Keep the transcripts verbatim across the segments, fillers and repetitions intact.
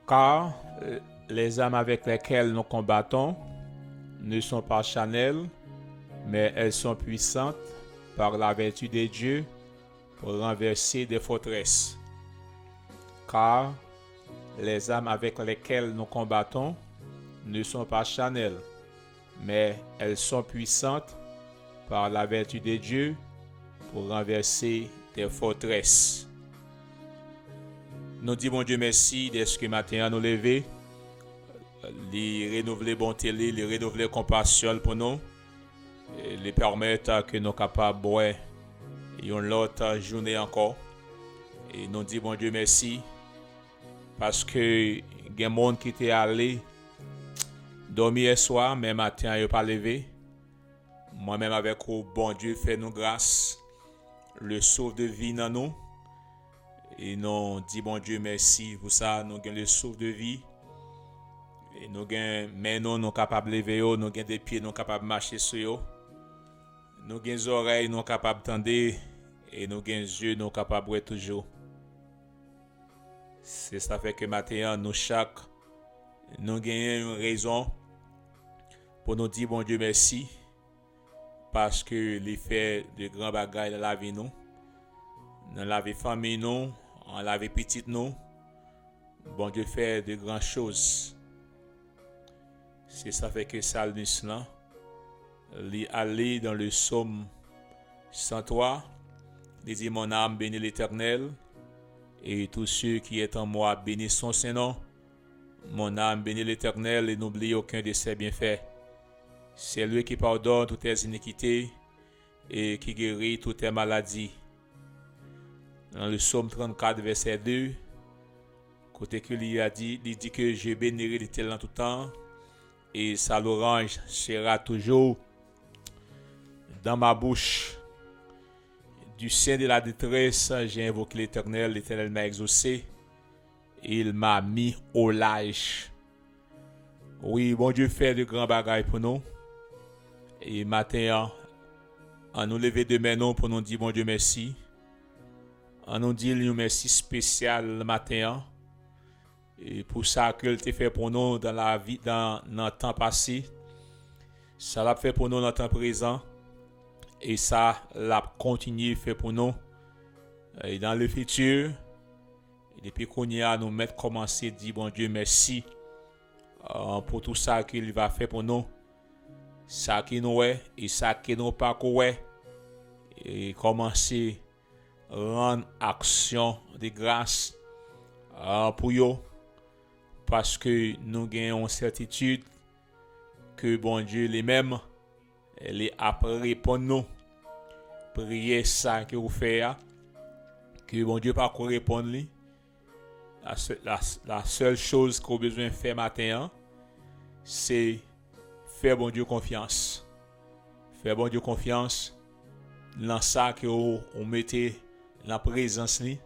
Car les armes avec lesquelles nous combattons ne sont pas charnelles, mais elles sont puissantes par la vertu de Dieu pour renverser des forteresses. Car les armes avec lesquelles nous combattons ne sont pas charnelles, mais elles sont puissantes par la vertu de Dieu pour renverser des forteresses. Nou di Bondye mèsi dèske maten an nou leve. Li renouvle bonte li, li renouvle konpasyon l pou nou. E li pèmèt ke nou kapab wè yon lòt jounen ankò. E nou di Bondye mèsi paske gen moun ki te ale dòmi yèswa, men maten an yo pa leve. Mwen menm avèk ou, Bondye fè nou gras, le souffle de vie nan nou. E nou di Bondye mèsi pou sa, nou gen le souffle de vie. E nou gen men nou, nou kapab leve yo, nou gen de pye, nou kapab mache sou yo. Nou gen zòrèy, nou kapab tande, e nou gen zye, nou kapab wè toujou. Se sa fè ke maten an, nou chak, nou genyen yon rezon pou nou di Bondye mèsi, paske li fè de gran bagay nan lavi nou, nan lavi fanmi nou, nan lavi pitit nou. Bondye fè de gran choz. Se sa fè ke salmis lan, li ale dans le psaume cent trois, li di, mon âme bénit l'Éternel, et tout ce qui est en moi bénisse son saint nom. Mon âme bénit l'Éternel et n'oublie aucun de ses bienfaits. C'est lui qui pardonne toutes tes iniquités et qui guérit toutes tes maladies. Dans le psaume trente-quatre, verset deux, kote ke li a di, li di ke je bénirai l'Éternel en tout temps, et sa louange sera toujours dans ma bouche. Du sein de la détresse, j'ai invoqué l'Éternel, l'Éternel m'a exaucé, et il m'a mis au large. Wi, Bondye fè de gran bagay pou nou. E maten an, an nou leve de men nou pou nou di Bondye mèsi. An nou di l yon mèsi espesyal maten an. E pou sa ke l te fè pou nou dan lavi, dan, nan tan pase, sa l ap fè pou nou nan tan prezan, e sa l ap kontinye fè pou nou, e dan le fitir. E depi kounye a, nou mèt kòmanse di Bondye mèsi, ah, pou tou sa ke li va fè pou nou, sa ke nou wè, e sa ke nou pako wè. E kòmanse rann aksyon de gras, ah, pou yo, paske nou gen yon sètitid ke Bondye li menm, li ap reponn nou. Priyè sa ke ou fè a, ke Bondye pako reponn li, la se-, la, la sèl choz ke w bezwen fè maten an, se fè Bondye konfyans. Fè Bondye konfyans nan sa ke w, ou mete nan prezans li.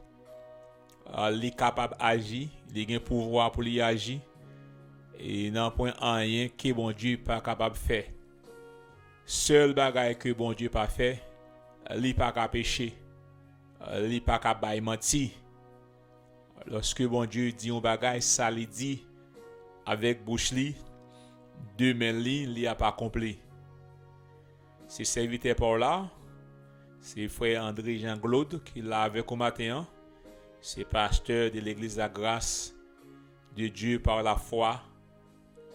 Ah, li kapab aji, li gen pouvwa pou li aji. E nanpwen anyen ke Bondye pa kapab fè. Sèl bagay ke Bondye pa fè, li pa ka peche. Li pa ka bay manti. Lòske Bondye di yon bagay, sa li di avèk bouch li, de men li, li ap akonpli. Se sèvitè pa w la, se frè André Jean Claude ki la avèk ou maten an. Se pastè de Legliz La Grâce de Dieu par la foi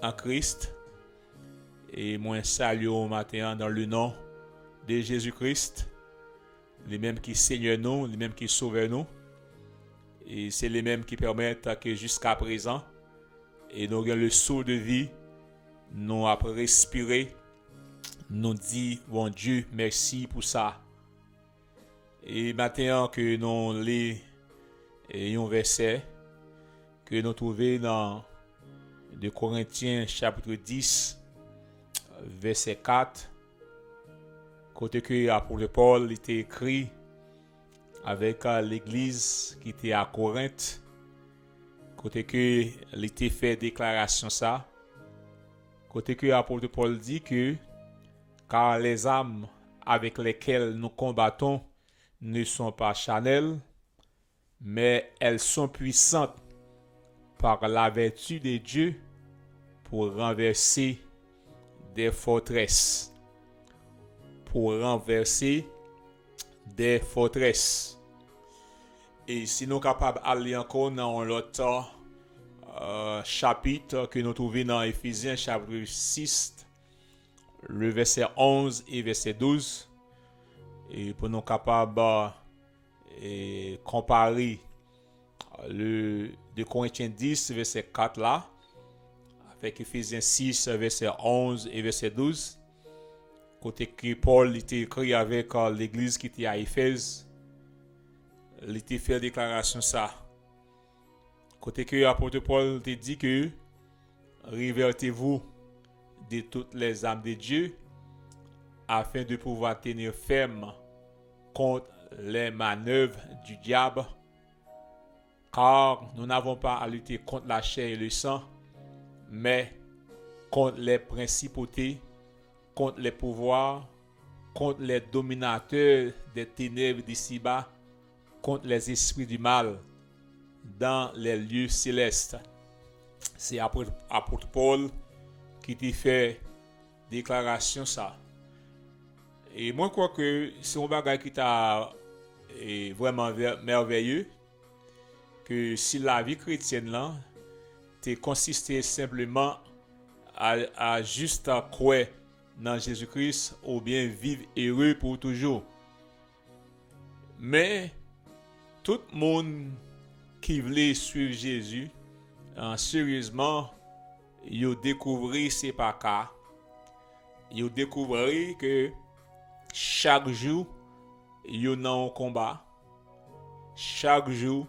en Christ. E mwen salye w maten an dans le nom de Jésus-Christ. Li menm ki Senyè nou, li menm ki Sovè nou. E se li menm ki pèmèt ke jiska prezan, e nou gen le souffle de vie, nou ap respire, nou di Bondye mèsi pou sa. E maten an ke nou li, e, yon vèsè ke nou twouve nan de Korentyen chapit dis, vèsè kat, kote ke apot Pòl li te ekri avèk, a, legliz ki te a Korent, kote ke li te fè deklarasyon sa, kote ke apot Pòl di ke, car les armes avec lesquelles nous combattons ne sont pas charnelles, mais elles sont puissantes par la vertu de Dieu pour renverser des forteresses. Pour renverser des forteresses. E si nou kapab al li ankò nan yon lòt, euh, chapit ke nou twouve nan Efezyen, chapit sis, le vèsè onz e vèsè douz, e pou nou kapab, euh, e konpare le deux Corinthiens dix, vèsè kat la, avèk Efezyen sis, vèsè onz e vèsè douz, kote ke Pòl li te ekri avèk, euh, legliz ki te a Efèz, li te fè deklarasyon sa. Kote ke apot Pòl te di ke, revêtez-vous de toutes les armes de Dieu, afin de pouvoir tenir ferme contre les manœuvres du diable, car nous n'avons pas à lutter contre la chair et le sang, mais contre les principautés, contre les pouvoirs, contre les dominateurs des ténèbres d'ici-bas, contre les esprits du mal dans les lieux célestes. Se apot, apot Pòl ki te fè deklarasyon sa. E mwen kwè ke se yon bagay ki ta, e, vrèman vè-, mèvèye, ke si lavi kretyèn lan te konsiste senpleman a, a jis kwè nan Jezi Kris oubyen viv ere pou toujou. Men, tout moun ki vle swiv Jezi, an, seryezman, yo dekouvri se pa ka. Yo dekouvri ke chak jou, yo nan yon konba. Chak jou,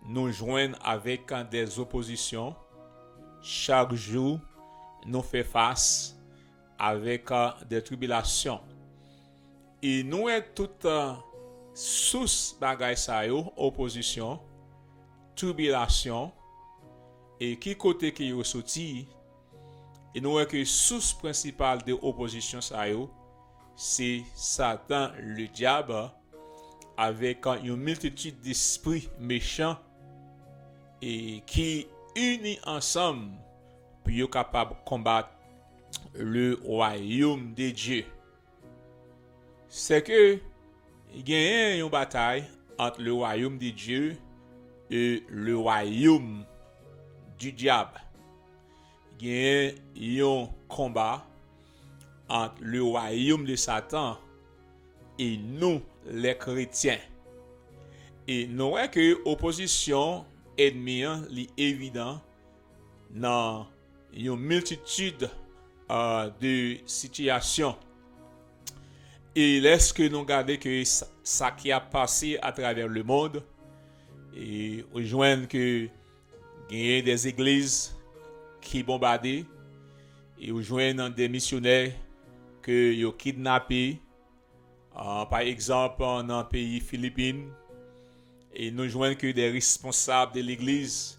nou jwenn avèk de opozisyon. Chak jou, nou fè fas avèk, euh, de tribilasyon. E nou wè tout, euh, sous bagay sa yo, opozisyon, tribilasyon, e ki kote ke yo soti, e nou wè ke sous prensipal de opozisyon sa yo, se Satan, le dyab, avèk yon miltitid despri mechan e ki ini ansanm pou yo kapab konbat le wayòm de Dye. Se ke genyen yon batay ant le wayòm de Dye e le wayòm di dyab. Genyen yon konba ant le wayòm de Satan e nou, lè kretyen. E nou wè ke opozisyon ènmi an, li evidan nan yon miltitid, euh, de sitiyasyon. E lèske nou gade ke sa, sa ki ap pase atravè lemonn, e ou jwenn ke genyen de legliz ki bonbade, e ou jwenn de misyonè ke yo kidnape, ah, pa egzanp, nan peyi Filipin, e nou jwenn ke de responsab de legliz,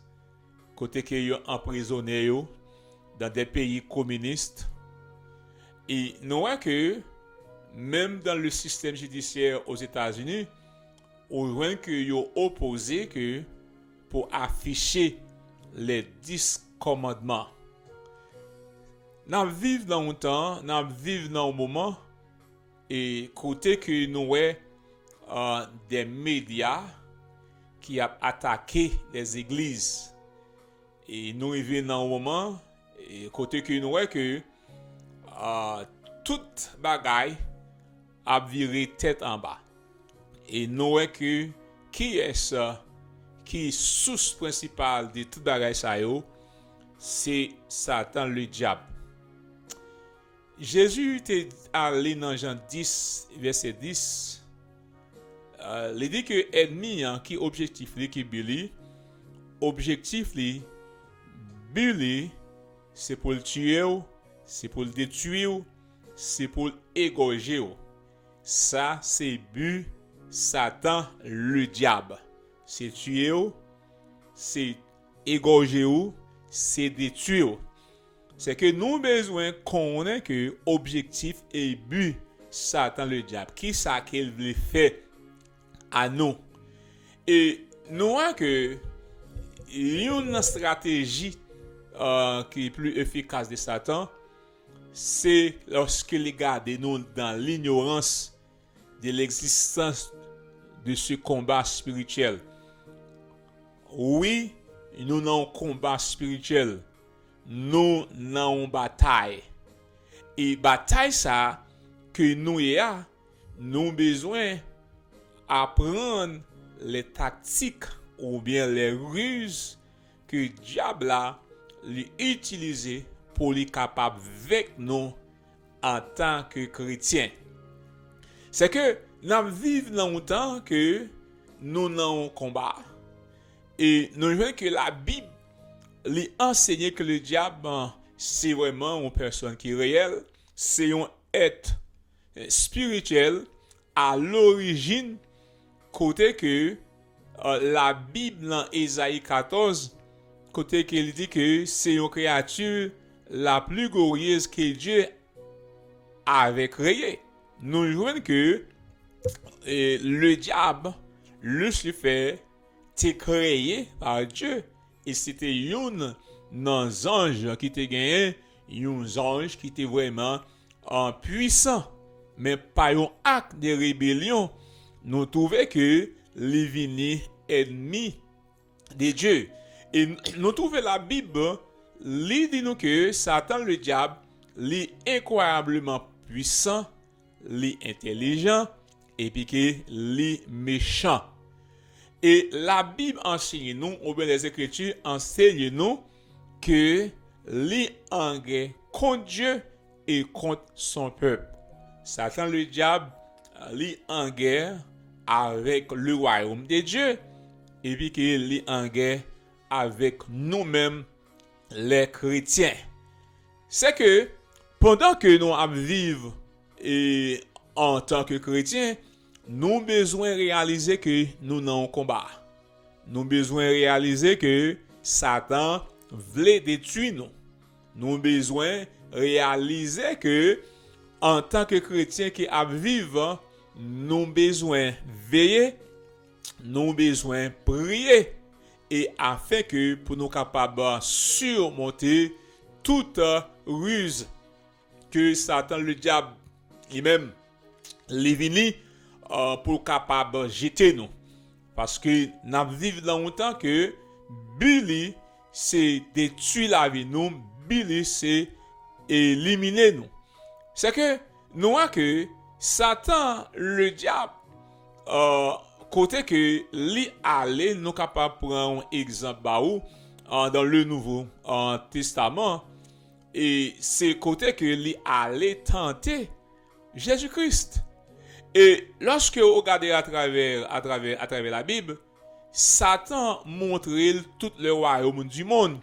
kote ke yo anprizonnen yo, dan de peyi kominis. E nou wè ke, menm dan le sistèm jidisyè Ozetazini, ou jwenn ke yo opoze ke pou afiche les dix commandements. N ap viv nan yon tan, n ap viv nan yon moman, e kote ke nou wè, euh, de medya ki ap atake de legliz. E nou rive nan yon moman, e kote ke nou wè ke, euh, tout bagay ap vire tèt anba. E nou wè ke kiyès ki sous prensipal de tout bagay sa yo, se Satan, le dyab. Jezi te ale nan Jan dis, vèsè dis, euh, li di ke ènmi an, ki objektif li, ki bi li, objektif li, bi li, se pou l tiye w, se pou l detwi w, se pou l egòje w. Sa se bi Satan, le dyab. Se tiye w, se egòje w, se detwi w. Se ke nou bezwen konnen ke objektif e bi Satan, le dyab, kisa ke l vle fè a nou. E nou wè ke youn nan strateji uh, ki pli efikas de Satan, se lòske li gade nou dan linyorans de l'existence de ce combat spirituel. Wi, nou nan yon konba espirityèl. Nou nan yon batay. E batay sa ke nou ye a, nou bezwen aprann les tactiques oubyen les ruses ke dyab la li itilize pou li kapab venk nou antanke kretyen. Se ke n ap viv nan yon tan ke nou nan yon konba. E nou jwenn ke Labib li ansenye ke le dyab se vrèman yon pèsòn ki reyèl, se yon èt espirityèl a lorijin, kote ke uh, Labib nan Ezayi katòz, kote ke li di ke se yon kreyati la pli gloryez ke Dye avè kreye. Nou jwenn ke e, le dyab, Lisifè, te kreye pa Dye, e se te youn nan zanj ki te genyen, yon zanj ki te vrèman an pwisan, men pa yon ak de rebelyon, nou twouve ke li vini ènmi de Dye. E nou twouve Labib, li di nou ke Satan le dyab, li enkwayableman pwisan, li entèlijan, epi ke li mechan. E Labib ansenye nou, oubyen Lèzekriti ansenye nou, ke li an gè kont Dye e kont son pèp. Satan le dyab, li an gè avèk le wayòm de Dye, epi ke li an gè avèk nou menm, lè kretyen. Se ke pandan ke nou ap viv e antanke kretyen, nou bezwen reyalize ke nou nan yon konba. Nou bezwen reyalize ke Satan vle detwi nou. Nou bezwen reyalize ke antanke kretyen ki ap viv, nou bezwen veye, nou bezwen priye, e afenke pou nou kapab simonte tout riz ke Satan le dyab li menm li vini uh, pou kapab jete nou. Paske n ap viv nan yon tan ke bi li se detwi lavi nou, bi li se elimine nou. Se ke nou wè ke Satan le dyab uh, kote ke li ale, nou kapab pran yon egzanp ba ou uh, dans le Nouveau uh, Testament, e se kote ke li ale tante Jezi Kris. E lòske ou gade atravè, atravè, atravè Labib, Satan montre l tout le wayòm di monn,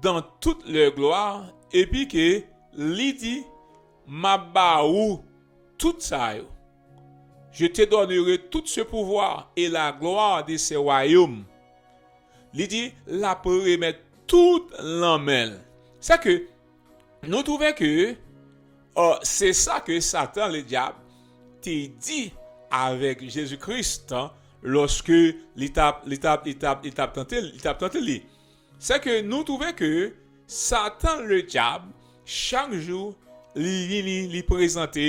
dans toute leur gloire, epi ke li di, m ap ba ou tout sa yo. Je te donnerai tout ce pouvoir et la gloire de ces royaumes. Li di, l ap remèt tout nan men l. Sa ke nou twouve ke uh, se sa ke Satan le dyab te di avèk Jezi Kris lòske li t ap li t ap li t ap li t ap tante li t ap tante li. Se ke nou twouve ke Satan le dyab chak jou li vini li prezante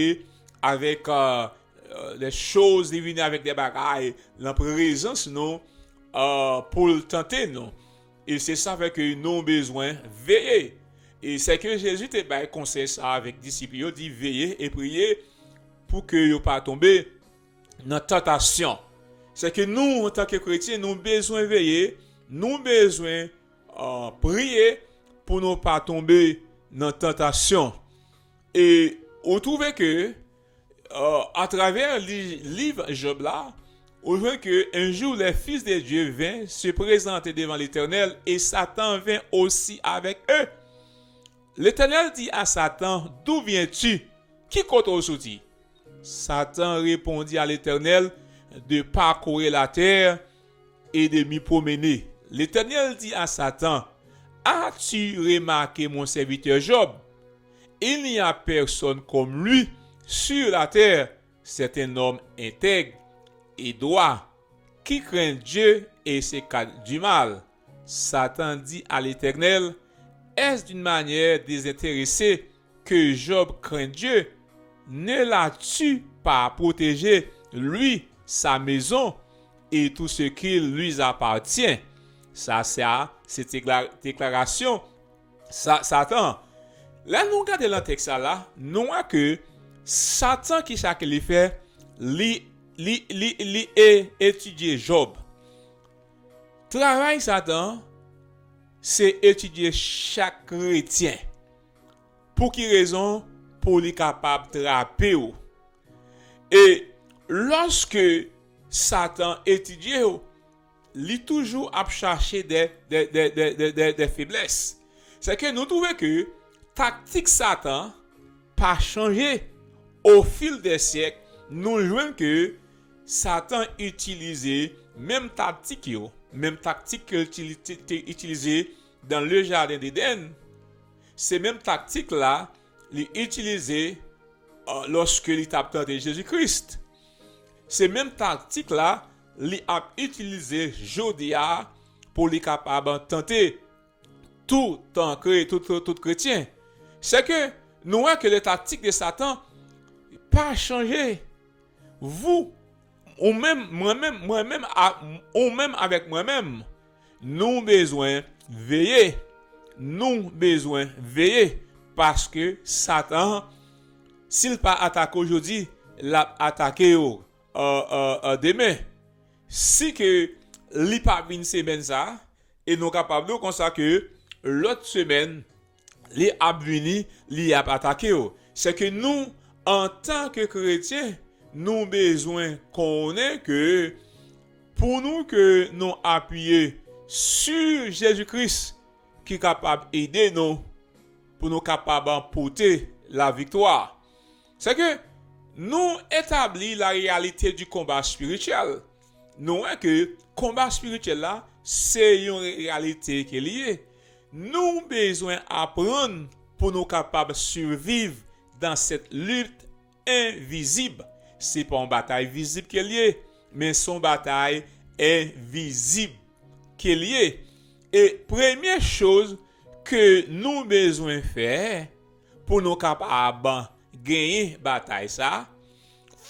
avèk uh, uh, de choz li vini avèk de bagay nan prezans nou uh, pou l tante nou. E se sa fè ke nou bezwen veye. E se ke Jezi te bay konsèy sa avèk disip yo, di veye e priye pou ke yo pa tonbe nan tantasyon. Se ke nou, antanke kretyen, nou bezwen veye, nou bezwen uh, priye pou nou pa tonbe nan tantasyon. E ou twouve ke uh, atravè li, liv Jòb la, ou jwenn ke un jour les fils de Dieu vint se présenter devant l'Éternel et Satan vint aussi avec eux. L'Éternel dit à Satan, d'où viens-tu? Ki kote w soti? Satan répondit à l'Éternel, de parcourir la terre et de m'y promener. L'Éternel dit à Satan, as-tu remarqué mon serviteur Job? Il n'y a personne comme lui sur la terre. C'est un homme intègre et droit. qui craint Dieu et s'écarte du mal. Satan dit à l'Éternel, est-ce d'une manière désintéressée que Job craint Dieu? Ne l'as-tu pas protégé, lui, sa maison et tout ce qui lui appartient? Sa, sa, se dekla-, deklarasyon Sa-, Satan. Lè nou gade nan tèks sa la, nou wè ke Satan, ki sa ke li fè? Li, li, li, li e, etidye Jòb. Travay Satan, se etidye chak kretyen. Pou ki rezon? Pou li kapab trape w. E lòske Satan etidye w, li toujou ap chache de, de, de, de, de, de, de feblès. Se ke nou twouve ke taktik Satan pa chanje. O fil dè syèk, nou jwenn ke Satan itilize menm taktik yo, menm taktik ke l te, te, te itilize dans le jardin d'Éden, se menm taktik la li itilize, euh, lòske li t ap tante Jezi Kris. Se menm taktik la li ap itilize jodi a pou li kapab tante tout, tout, tout, tout kretyen. Se ke nou wè ke le taktik de Satan pa chanje. Vous, ou menm, mwen menm, mwen menm, a, ou menm avèk mwen menm, nou bezwen veye. Nou bezwen veye. Paske Satan, si l pa atake w jodi, l ap atake w, euh, euh, euh, demen. Si ke li pa vin semèn sa, e nou kapab di w konsa ke lòt semèn, li ap vini, li ap atake w. Se ke nou, antanke kretyen, nou bezwen konnen ke pou nou ke nou apiye sou Jezi Kris ki kapab ede nou, pou nou kapab pote laviktwa. Se ke nou etabli la réalité du combat spirituel. Nou wè ke konba espirityèl la, se yon reyalite ke li ye. Nou bezwen aprann pou nou kapab siviv dans cette lutte invisible. Se pa yon batay vizib ke li ye, men se yon batay envizib ke li ye. E premye choz ke nou bezwen fè pou nou kapab genyen batay sa,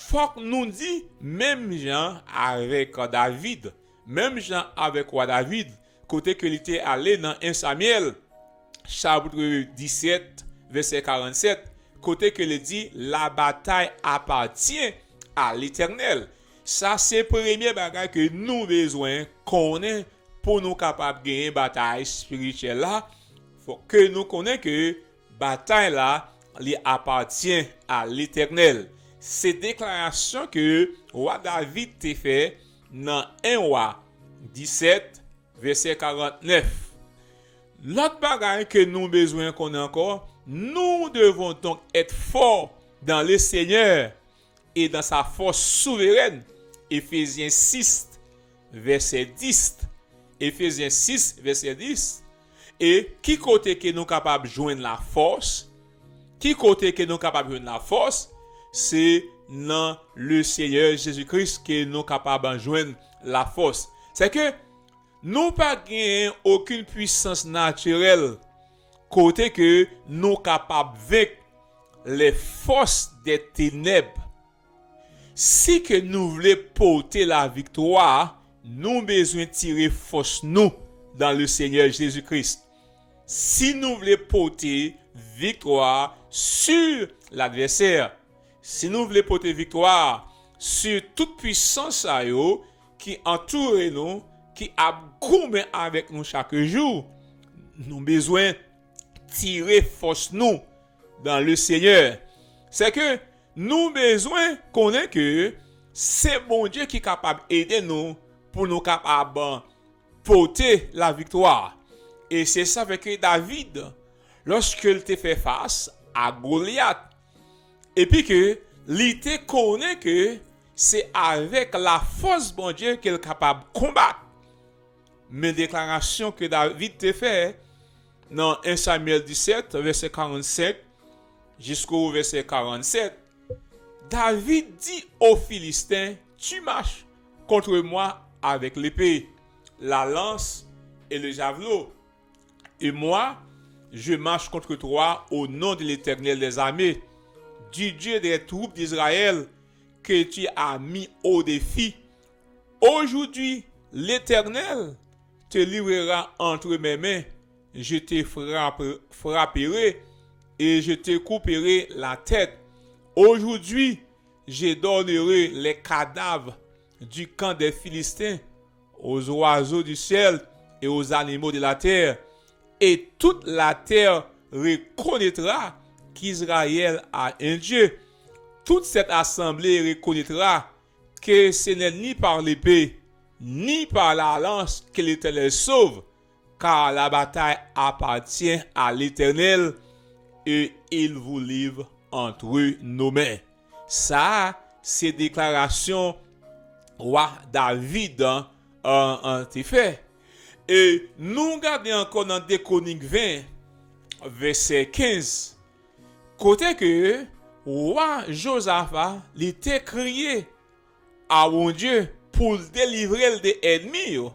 fòk nou di menm jan avèk David, menm jan avèk wa David, kote ke li te ale nan en Samyèl, chapit disèt, vèsè karannsèt, kote ke li di, la bataille appartient à l'Éternel. Sa se premye bagay ke nou bezwen konnen pou nou kapab genyen batay espirityèl la. Fòk ke nou konnen ke batay la, li apatyen a Letènèl. Se deklarasyon ke wa David te fè nan en wa disèt, vèsè karantnèf. Lòt bagay ke nou bezwen konnen ankò, nous devons donc être forts dans le Seigneur et dans sa force souveraine. Éphésiens six, vèsè dis. Éphésiens six, vèsè dis. E ki kote ke nou kapab jwenn lafòs? Ki kote ke nou kapab jwenn lafòs? Se nan le Seigneur Jésus-Christ ke nou kapab jwenn lafòs. Se ke nou pa genyen okenn pwisans natirèl kote ke nou kapab venk les forces des ténèbres. Si ke nou vle pote laviktwa, nou bezwen tire fòs nou dans le Seigneur Jésus-Christ. Si nou vle pote viktwa sur l'adversaire, si nou vle pote viktwa sur tout pwisans sa yo ki antoure nou, ki ap goumen avèk nou chak jou, nou bezwen tire fòs nou dans le Seigneur. Se ke nou bezwen konnen ke se Bondye ki kapab ede nou pou nou kapab pote laviktwa. E se sa fè ke David, lòske l te fè fas a Golyat, epi ke li te konnen ke se avèk lafòs Bondye ke l kapab konbat. Men deklarasyon ke David te fè nan en Samyèl disèt, vèsè karannsenk jisko vèsè karannsèt, David dit aux Philistins, tu marches contre moi avec l'épée, la lance et le javelot. Et moi, je marche contre toi au nom de l'Éternel des armées, du Dieu des troupes d'Israël, que tu as mis au défi. Aujourd'hui, l'Éternel te livrera entre mes mains. Je te frappe- frapperai et je te couperai la tête. Aujourd'hui, je donnerai les cadavres du camp des Philistins aux oiseaux du ciel et aux animaux de la terre. Et toute la terre reconnaîtra qu'Israël a un Dieu. Toute cette assemblée reconnaîtra que ce n'est ni par l'épée, ni par la lance que l'Éternel sauve, car la bataille appartient à l'Éternel et il vous livre entre nos mains. Sa a, se deklarasyon wa David an, an, an te fè. E nou gade ankò nan de Kwonik ven, vèsè kenz, kote ke wa Jozafa, li te kriye a Bondye pou l delivre l de ènmi yo.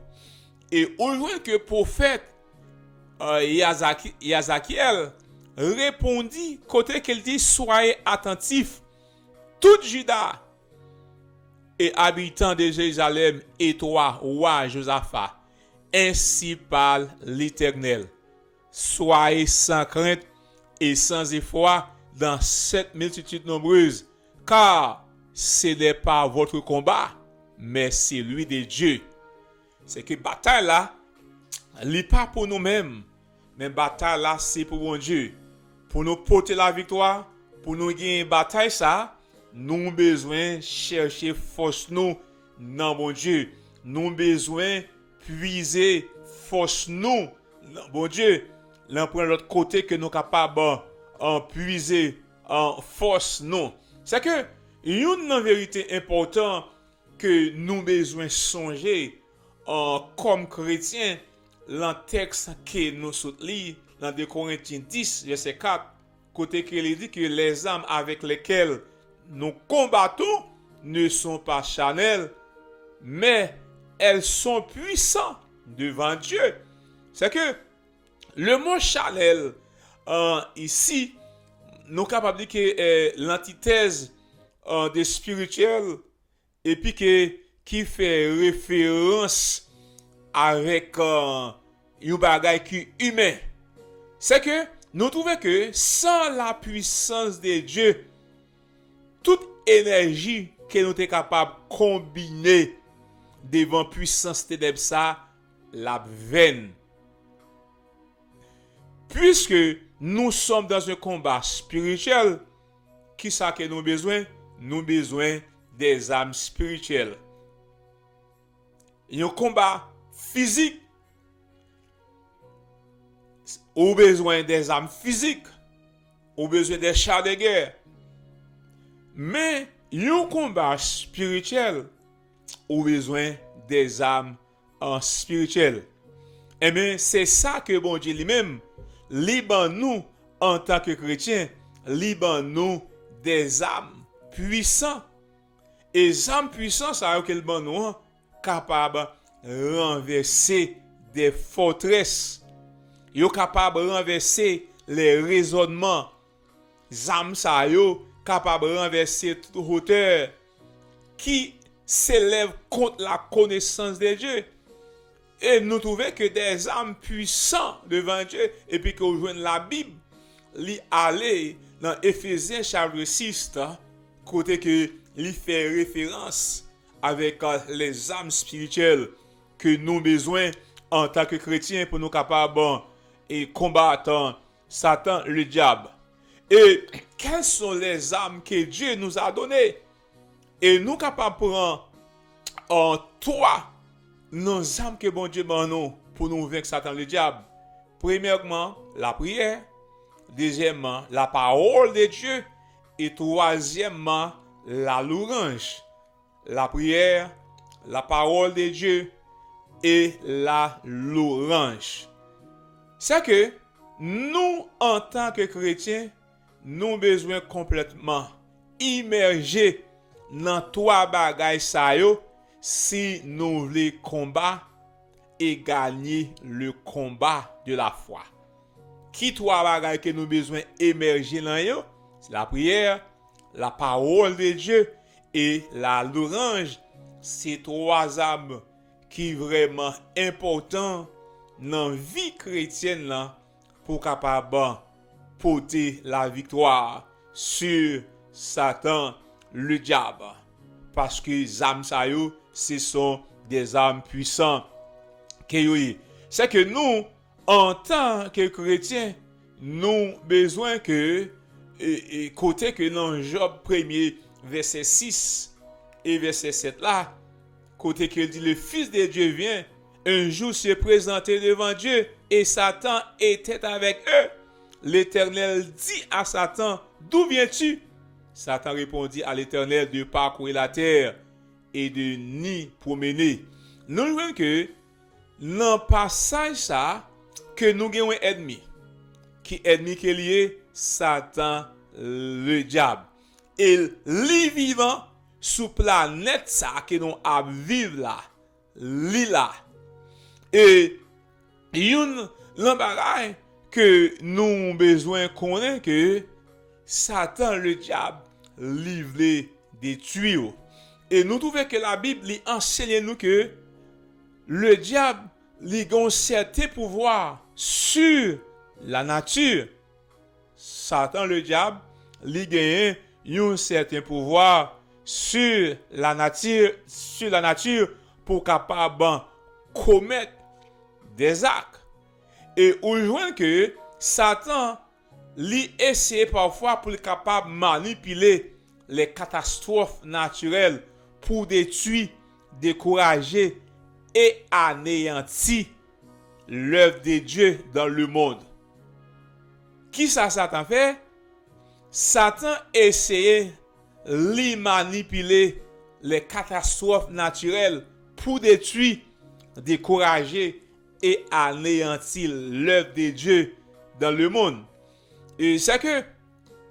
E ou jwenn ke pwofèt, euh, Yazaki- Yazakyèl repondi kote ke l di, Soyez attentifs, tout Juda et habitants de Jérusalem, et toi, roi Josaphat, ainsi parle l'Éternel. Soyez sans crainte et sans effroi dans cette multitude nombreuse, car ce n'est pas votre combat, mais celui de Dieu. Se ke batay la, li pa pou nou menm, men batay la se pou Bondye. Pou nou pote laviktwa, pou nou genyen batay sa, nou bezwen chèche fòs nou nan Bondye. Nou bezwen pwize fòs nou nan Bondye. Nan pran lòt kote ke nou kapab, an, pwize, an, fòs nou. Se ke youn nan verite enpòtan ke nou bezwen sonje, an, kòm kretyen, lan tèks ke nou sot li, lan de Korentyen dis, vèsè kat, kote ke li di ke les armes avec lesquelles nous combattons ne sont pas charnelles, mais elles sont puissantes devant Dieu. Se ke le mo charnel, euh, isi, nou kapab di ke, euh, lantitèz, euh, de spirituel, epi ke, ki fè referans avèk, euh, yon bagay ki imen. Se ke nou twouve ke san la puissance de Dieu, tout enèji ke nou te kapab konbine devan pwisans tenèb sa, l ap vèn. Puisque nous sommes dans un combat spirituel, kisa ke nou bezwen? Nou bezwen des armes spirituelles. Yon konba fizik, ou bezwen des armes physiques, ou bezwen des chars de guerre. Men yon konba spirityèl, ou bezwen des armes, an, spirityèl. Enben, se sa ke Bondye li menm, li ban nou antan ke kretyen, li ban nou des armes puissantes. E zam pwisan sa yo ke l ban nou an kapab ranvèse des forteresses. Yo kapab ranvèse les raisonnements. Zam sa yo kapab ranvèse tout hauteur qui s'élève contre la connaissance de Dieu. E nou twouve ke des armes puissantes devant Dieu, epi ke w jwenn Labib, li ale nan Efezyen chapit sis, kote ke li fè referans avèk, euh, les armes spirituelles ke nou bezwen antan ke kretyen pou nou kapab, euh, e konbat, euh, Satan, le diable. Et quelles sont les armes que Dieu nous a données? E nou kapab pran, euh, twa nan zam ke Bondye ban nou pou nou venk Satan, le diable. Premyèman, lapriyè. Dezyèmman, la parole de Dieu. E twazyèmman, la louange. Lapriyè, la parole de Dieu et la louange. Se ke nou, antan ke kretyen, nou bezwen konplètman imèje nan twa bagay sa yo, si nou vle konba e ganye le konba de la fwa. Ki twa bagay ke nou bezwen emèje nan yo? Se lapriyè, la parole de Dieu e la louange. Se twa zam ki vrèman enpòtan nan vi kretyèn nan pou kapab pote laviktwa sou Satan, le dyab. Paske zam sa yo, se son de zam pwisan ke yo ye. Se ke nou, antan ke kretyen, nou bezwen ke, e, e, kote ke nan Jòb premye, vèsè sis e vèsè sèt la, kote ke l di, le Fils de Dieu vient, un jour se présenter devant Dieu, et Satan était avec eux. L'Éternel dit à Satan, d'où viens-tu? Satan répondit à l'Éternel de parcourir la terre et de m'y promener. Nou jwenn ke nan pasaj sa, ke nou gen yon ènmi. Ki ènmi ke li ye? Satan, le dyab. E li vivan sou planèt sa ke nou ap viv la. Li la. E youn nan bagay ke nou bezwen konnen ke Satan, le dyab, li vle detwi w. E nou twouve ke Labib, li ansenye nou ke le dyab, li gen yon sèten pouvwa sur la nature. Satan, le dyab, li genyen yon sèten pouvwa sur la nature, sur la nature, pou kapab komèt de zak. E ou jwenn ke Satan, li eseye pafwa pou li kapab manipile les catastrophes naturelles pou detwi, dekouraje e aneyanti l'œuvre de Dieu dans le monde. Kisa Satan fè? Satan eseye li manipile les catastrophes naturelles pou detwi, dekouraje e aneyanti l'œuvre de Dieu dans le monde. E se ke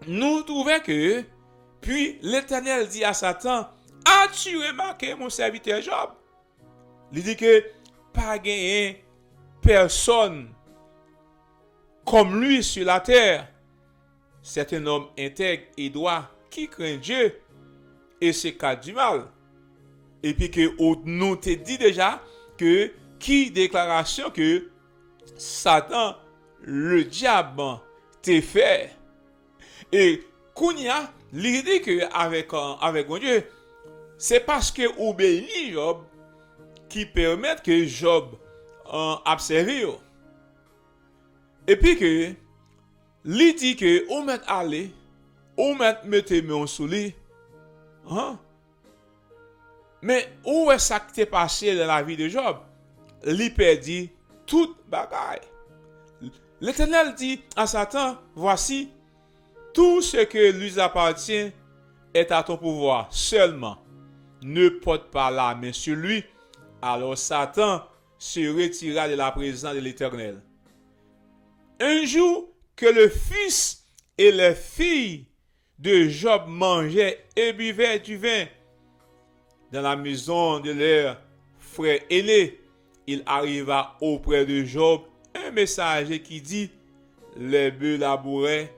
nou twouve ke, puis l'Éternel dit à Satan, as-tu remarqué mon serviteur Job? Li di ke pa genyen pèsonn comme lui sur la terre. C'est un homme intègre et droit qui craint Dieu et s'écarte du mal. Epi ke ou, nou te di deja ke ki deklarasyon ke Satan, le dyab, te fè. E kounye a, li di ke avèk, avèk Bondye, se paske ou beni Jòb ki pèmèt ke Jòb, an, ap sèvi w. Epi ke li di ke ou mèt ale, ou mèt mete men w sou li. An? Men ou wè sa k te pase nan lavi de Jòb. Li pèdi tout bagay. L'Éternel dit à Satan, voici, tout ce que lui appartient est à ton pouvoir. Seulement, ne porte pas la main sur lui. Alors Satan se retira de la présence de l'Éternel. Un jour que le fils et les filles de Job mangeaient et buvaient du vin dans la maison de leur frère aîné, il arriva auprès de Job un messager qui dit, les bœufs labouraient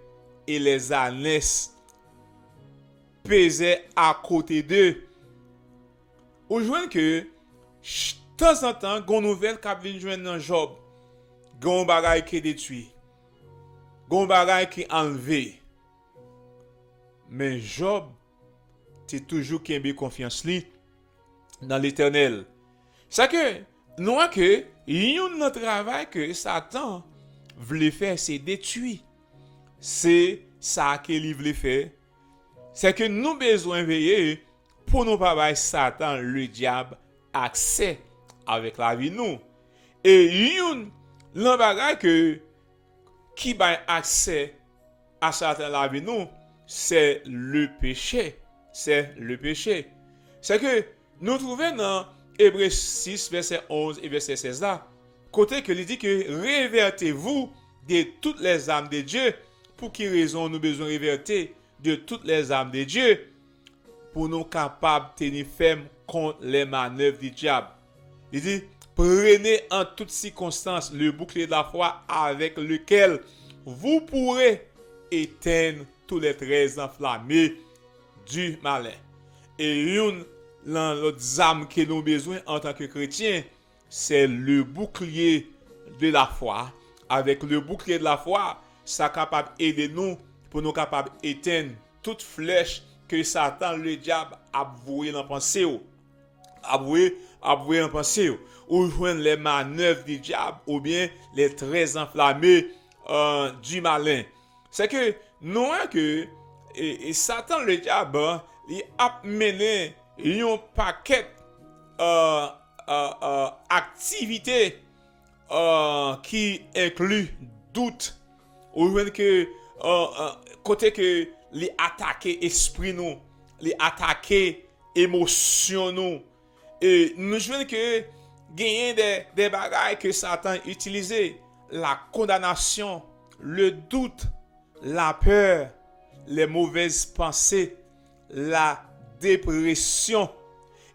et les ânesses pesaient à côté d'eux. Ou jwenn ke tanzantan gon nouvèl k ap vin jwenn nan Jòb. Gon bagay ki detwi. Gon bagay ki anlve. Men Jòb te toujou kenbe konfyans li nan Letènèl. Sa ke nou wè ke youn nan travay ke Satan vle fè, se detwi. Se sa ke li vle fè. Se ke nou bezwen veye pou nou pa bay Satan, ledyab, aksè avèk lavi nou. E youn nan bagay ke, ki bay aksè a Satan lavi nou, se le peche. Se le peche. Se ke nou twouve nan Ebre sis, vèsè onz e vèsè sèz la, kote ke li di ke, revêtez-vous de toutes les armes de Dieu. Pou ki rezon nou bezwen revète de toutes les armes de Dieu? Pou nou kapab teni fèm contre les manœuvres du diable. Li di, prenez en toutes circonstances le bouclier de la foi avec lequel vous pourrez éteindre tous les traits enflammés du malin. E youn nan lòt zam ke nou bezwen antanke kretyen, se le bouclier de la foi. Avèk le bouclier de la foi, sa kapab ede nou pou nou kapab etenn tout flèch ke Satan, le dyab, ap voye nan panse w. Ap voye, ap voye nan panse w. Ou jwenn les manœuvres du diable oubyen les traits enflammés, euh, du malin. Se ke nou wè ke, e, e Satan, le dyab, li ap mennen yon pakèt, euh, euh, euh, aktivite, euh, ki enkli dout. Ou jwenn ke, euh, euh, kote ke li atake espri nou, li atake emosyon nou. E nou jwenn ke genyen de, de bagay ke Satan itilize, la condamnation, le doute, la peur, les mauvaises pensées, la dépression.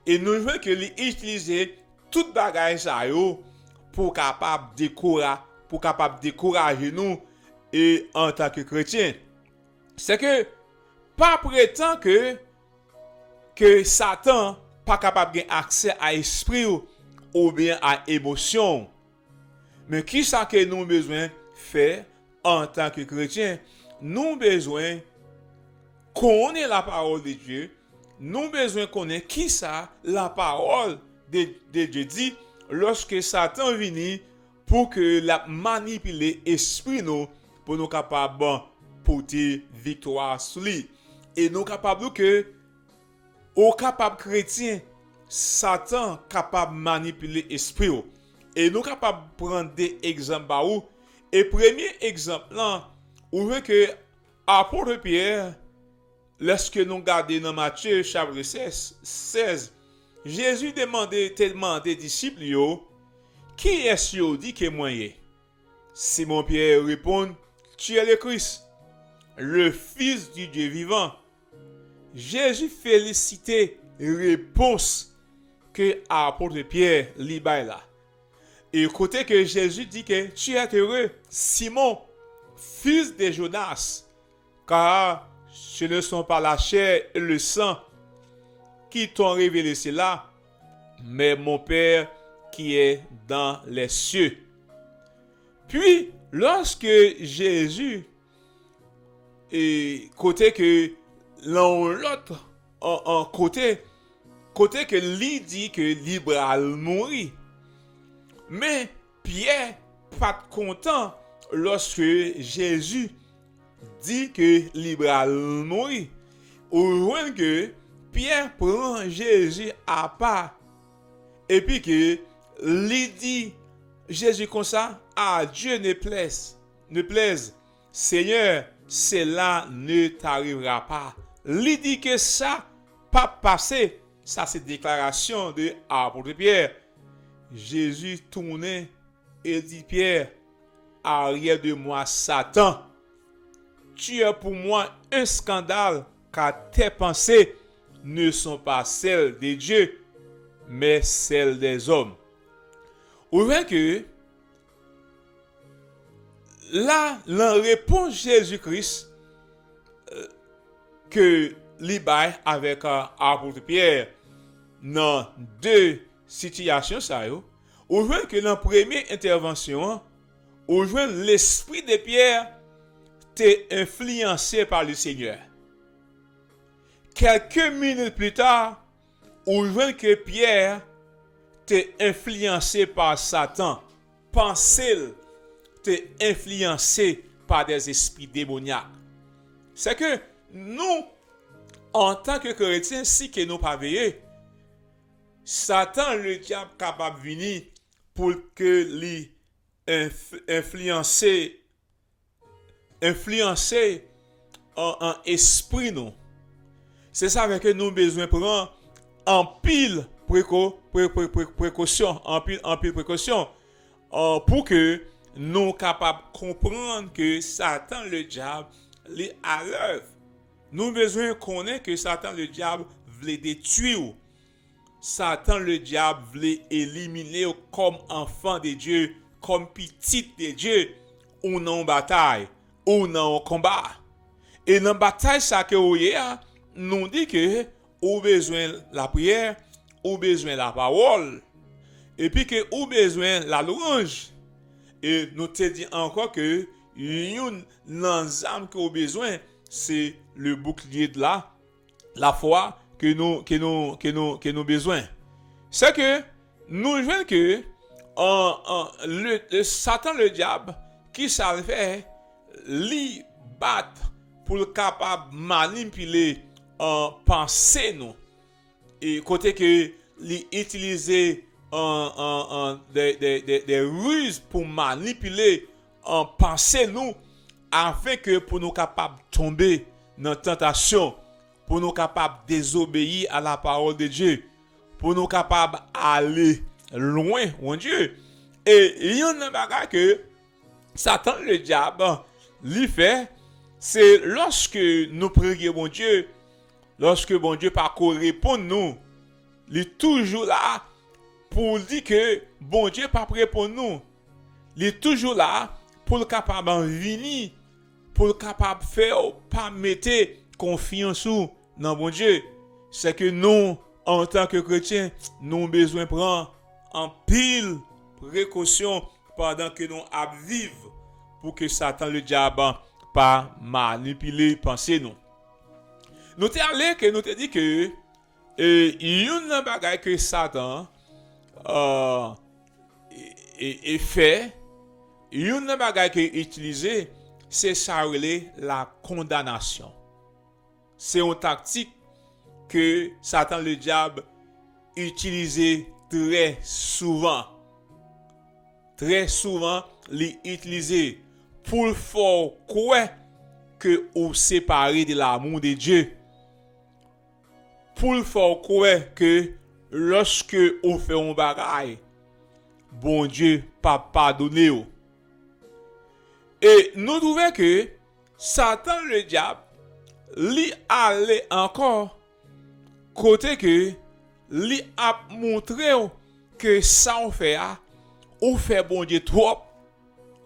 E nou jwenn ke li itilize tout bagay sa yo pou kapab dekoura-, pou kapab dekouraje nou e antanke kretyen. Se ke pa pretan ke, ke Satan pa kapab gen aksè a espri w oubyen a emosyon w. Men kisa ke nou bezwen fè antanke kretyen? Nou bezwen konnen la parole de Dieu, nou bezwen konnen kisa la parole de, de Dieu di lòske Satan vini pou ke l ap manipile espri nou, pou nou kapab pote viktwa sou li. E nou kapab di ke ou kapab kretyen, Satan kapab manipile espri w. E nou kapab pran de egzanp ba ou. E premye egzanp lan, ou jwenn ke apot Pyè, lèske nou gade nan Matye chapit sèz, sèz, Jezi demande, te mande disip li yo, kiyès yo di ke mwen ye? Simon Pyè reponn, tu es le Christ, le Fils du Dieu vivant. Jezi felisite repons ke apot Pyè li bay la. E kote ke Jezi di ke tu es heureux, Simon, fils de Jonas, car ce ne sont pas la chair et le sang qui t'ont révélé cela, mais mon Père qui est dans les cieux. Puis, lorsque Jésus, e kote ke nan yon lòt, an, an kote, kote ke li di ke li pral mouri. Men Pyè pa t kontan lòske Jezi di ke li pral mouri. Ou jwenn ke Pyè pran Jezi apa, epi ke li di Jezi konsa, à Dieu ne plaise, ne plaise, Seigneur, cela ne t'arrivera pas. Li di ke sa p ap pase. Sa se deklarasyon de apot Pyè. Jezi tounen e di Pyè, arrière de moi, Satan. Tu es pour moi un scandale, car tes pensées ne sont pas celles de Dieu, mais celles des hommes. Ou jwenn ke la, nan repons Jezi Kris, euh, ke li bay avèk, euh, apot Pyè nan de sitiyasyon sa yo, ou jwenn ke nan premye entèvansyon an, ou jwenn lespri de Pyè te enfliyanse pa le Senyè. Kèlke minit pli ta, ou jwenn ke Pyè te enfliyanse pa Satan. Panse l te enfliyanse pa dèzespri demonyak. Se ke nou, antanke kretyen, si ke nou pa veye, Satan, le dyab, kapab vini pou ke li enf-, enfliyanse, enfliyanse an, an espri nou. Se sa fè ke nou bezwen pran anpil preko-, pre-, pre-, pre-, prekosyon, anpil, anpil prekosyon, an, pou ke nou kapab konprann ke Satan, le dyab, li alèv. Nou bezwen konnen ke Satan, le dyab, vle detwi w. Satan Ledyab vle elimine w kòm anfan de Dye, kòm pitit de Dye. Ou nan yon batay, ou nan yon konba. E nan batay sa ke ou ye a, nou di ke ou bezwen lapriyè, ou bezwen lapawòl, epi ke ou bezwen lalouranj. E nou te di ankò ke youn nan zam ke ou bezwen, se le bouclier de la, la foi ke nou, ke nou, ke nou, ke nou bezwen. Se ke nou jwenn ke an, an, le, le Satan Ledyab, ki sa l fè? Li bat pou l kapab manipile an, panse nou. E kote ke li itilize an, an, an, de, de, de, de riz pou manipile an, panse nou, afin ke pou nou kapab tonbe nan tantasyon, pou nou kapab dezobeyi a la parole de Dieu, pou nou kapab ale lwen Bondye. E youn nan bagay ke Satan Ledyab li fè, se lòske nou priye Bondye, lòske Bondye pa ko reponn nou, li toujou la pou l di ke Bondye p ap reponn nou. Li toujou la pou l kapab vini, pou l kapab fè w pa mete konfyans ou nan Bondye. Se ke nou, antanke kretyen, nou bezwen pran anpil prekosyon pandan ke nou ap viv, pou ke Satan Ledyab pa manipile panse nou. Nou te ale ke nou te di ke, e, youn nan bagay ke Satan, e, e, e fè, youn nan bagay ke itilize, se sa rele la kondanasyon. Se yon taktik ke Satan Ledyab itilize trè souvan. Trè souvan, li itilize pou l fè w kwè ke ou separe de lamou de Dye. Pou l fè w kwè ke lòske ou fè yon bagay, Bondye p ap padone w. E nou twouve ke Satan Ledyab, li ale ankò kote ke li ap montre w ke sa w fè a, ou fè Bondye twòp.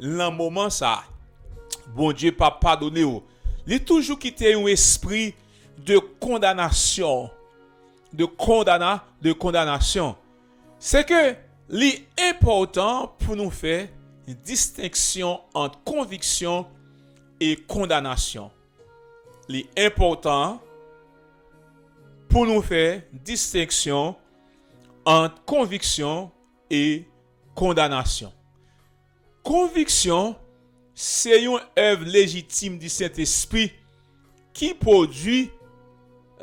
Nan moman sa a, Bondye p ap padone w. Li toujou kite yon espri de kondanasyon, de kondana, de kondanasyon. Se ke li enpòtan pou nou fè distenksyon ant konviksyon e kondanasyon. Li enpòtan pou nou fè distenksyon ant konviksyon e kondanasyon. Konviksyon se yon èv lejitim di Sentespri ki pwodui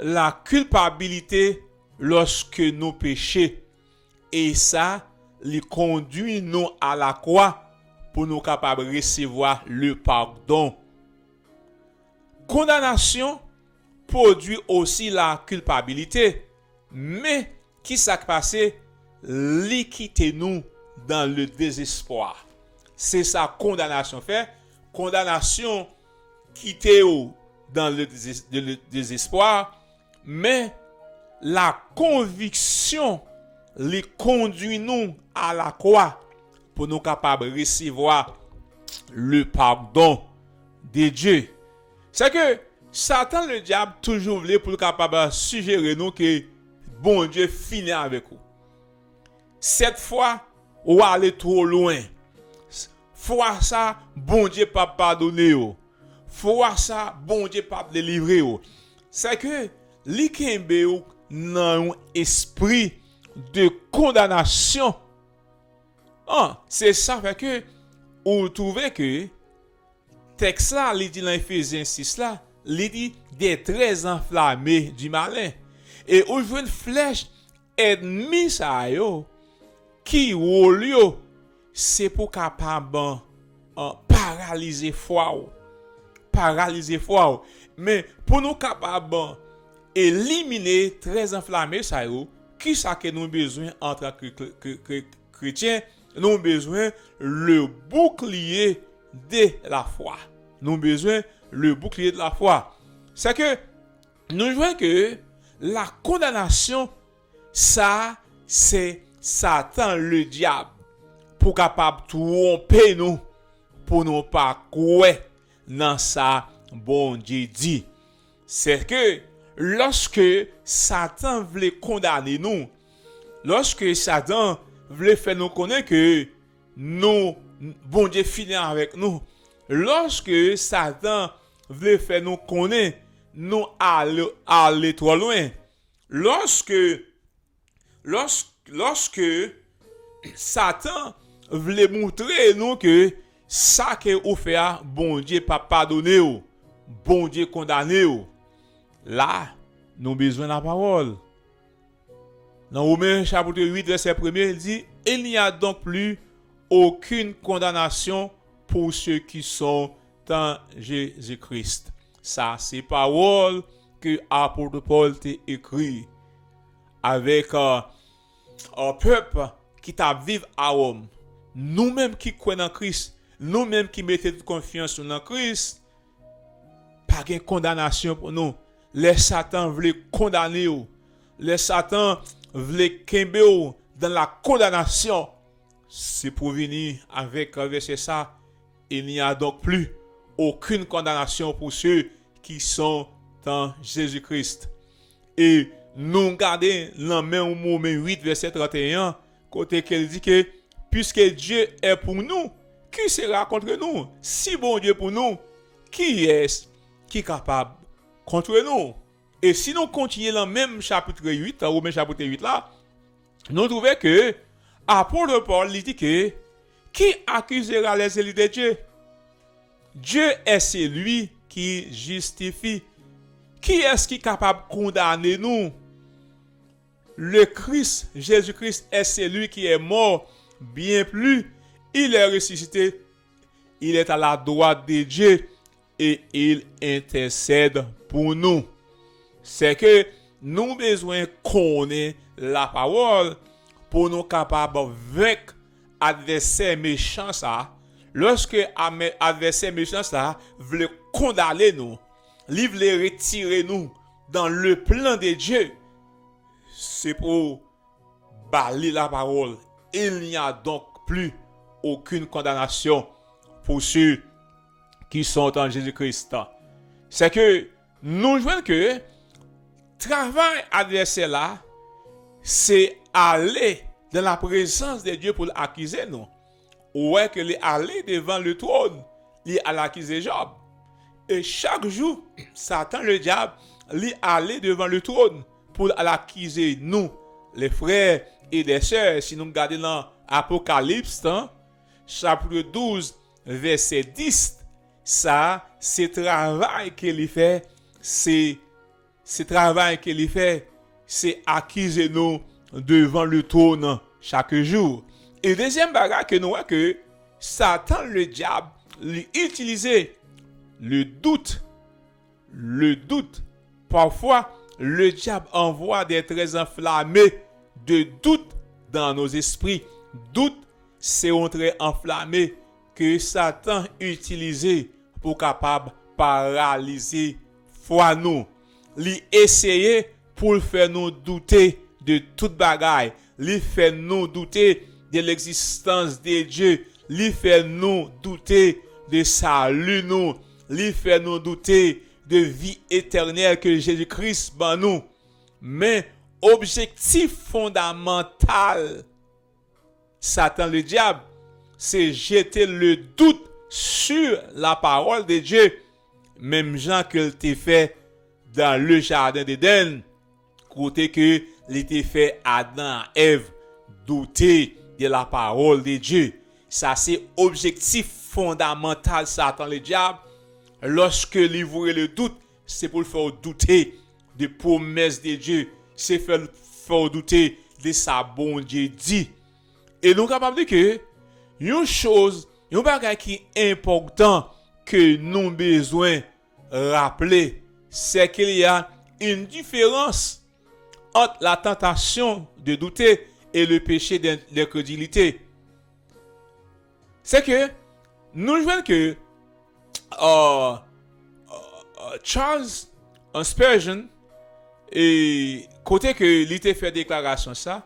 la kilpabilite lòske nou peche, e sa, li kondui nou a lakwa pou nou kapab resevwa le padon. Kondanasyon pwodui osi la kilpabilite, men ki sa k pase? Li kite nou dans le désespoir. Se sa kondanasyon fè. Kondanasyon kite w dans le désespoir, men la konviksyon, li kondui nou a lakwa pou nou kapab resevwa le padon de Dye. Se ke Satan Ledyab toujou vle pou l kapab sijere nou ke Bondye fini avèk ou. Sèt fwa, ou ale two lwen. Fwa sa, Bondye p ap padone w. Fwa sa, Bondye p ap delivre w. Se ke li kenbe w nan yon espri de kondanasyon. An, se sa fè ke ou twouve ke tèks la, li di nan Efezyen sis la, li di, des traits enflammés du malin. E ou jwenn flèch ènmi sa yo, ki wòl yo, se pou kapab, an, paralize fwa w. Paralize fwa w. Men, pou nou kapab, an, elimine traits enflammés sa yo, ki sa ke nou bezwen antanke kre-, kre-, kre-, kretyen? Nou bezwen le bouclier de la foi. Nou bezwen le bouclier de la foi. Se ke nou jwenn ke la kondanasyon, Sa se Satan, le dyab, pou kapab twonpe nou, pou nou pa kwè nan sa Bondye di. Se ke lòske Satan vle kondane nou, lòske Satan vle fè nou konnen ke nou, Bondye fini avèk nou, lòske Satan vle fè nou konnen nou ale, ale twò lwen, lòske, lòs, lòske Satan vle moutre nou ke sa ke ou fè a, Bondye pa padone w, Bondye kondane w. La, nou bezwen lapawòl. Nan Women chapit uit, vèsè premye, li di, Il n'y a donc plus aucune condamnation pour ceux qui sont en Jésus-Christ. Sa se pawòl ke apot Pòl te ekri avèk, euh, euh, pèp ki t ap viv a Wòm. Nou menm ki kwè nan Kris, nou menm ki mete tout konfyans nou nan Kris, pa gen kondanasyon pou nou. Lè Satan vle kondane w, lè Satan vle kenbe w dans la condamnation, se pou vini avèk vèsè sa, Il n'y a donc plus aucune condamnation pour ceux qui sont en Jésus-Christ. E nou gade nan menm Women uit, vèsè trannteyen, kote ke l di ke, Puisque Dieu est pour nous, qui sera contre nous? Si Bondye pou nou, kiyès ki kapab kont nou? E si nou kontinye nan menm chapit uit, Women chapit uit la, nou twouve ke apot Pòl li di ke, Qui accusera les élus de Dieu? Dieu est celui qui justifie. Kiyès ki kapab kondane nou? Le Christ, Jésus-Christ est celui qui est mort, bien plus, il est ressuscité, il est à la droite de Dieu et il intercède pour nous. Se ke nou bezwen konnen lapawòl pou nou kapab venk advèsè mechan sa. Lòske ame-, advèsè mechan sa vle kondane nou, li vle retire nou dans le plan de Dieu, se pou ba li lapawòl. Il n'y a donc plus aucune condamnation pour ceux qui sont en Jésus-Christ. Se ke nou jwenn ke travay advèsè la, se ale dans la présence de Dieu pou l akize nou. Ou wè ke li ale devan le twòn, li al akize Jòb. E chak jou, Satan le dyab, li ale devan le twòn pou l al akize nou, les frères et les sœurs. Si nou gade nan Apokalips, chapit douz, vèsè dis, sa, se travay ke li fè, se, se travay ke li fè, se akize nou devan le twòn chak jou. E dezyèm bagay ke nou wè ke Satan, le dyab, li itilize le dout, le dout. Parfois, le diable envoie des traits enflammés de doute dans nos esprits. Dout se yon trè anflame ke Satan itilize pou kapab paralize fwa nou. Li eseye pou l fè nou doute de tout bagay. Li fè nou doute de l'existence de Dieu. Li fè nou doute de sali nou. Li fè nou doute de vi etènèl ke Jezi Kris ban nou. Men, objektif fondamantal Satan le dyab, se jete le dout sur la parole de Dieu, menm jan ke l te fè dans le jardin d'Éden, kote ke li te fè Adan ak Èv doute de la parole de Dieu. Sa se objektif fondamantal Satan le dyab, lòske li voye le dout, se pou l fè w doute de pwomès de Dye, se fè l, fè w doute de sa Bondye di. E nou kapab di ke yon choz, yon bagay ki enpòtan ke nou bezwen raple, c'est qu'il y a une différence entre la tentation de douter et le péché d'in-, d'incrédulité. Se ke nou jwenn ke, euh, euh, Charles Spurgeon, e kote ke li te fè deklarasyon sa,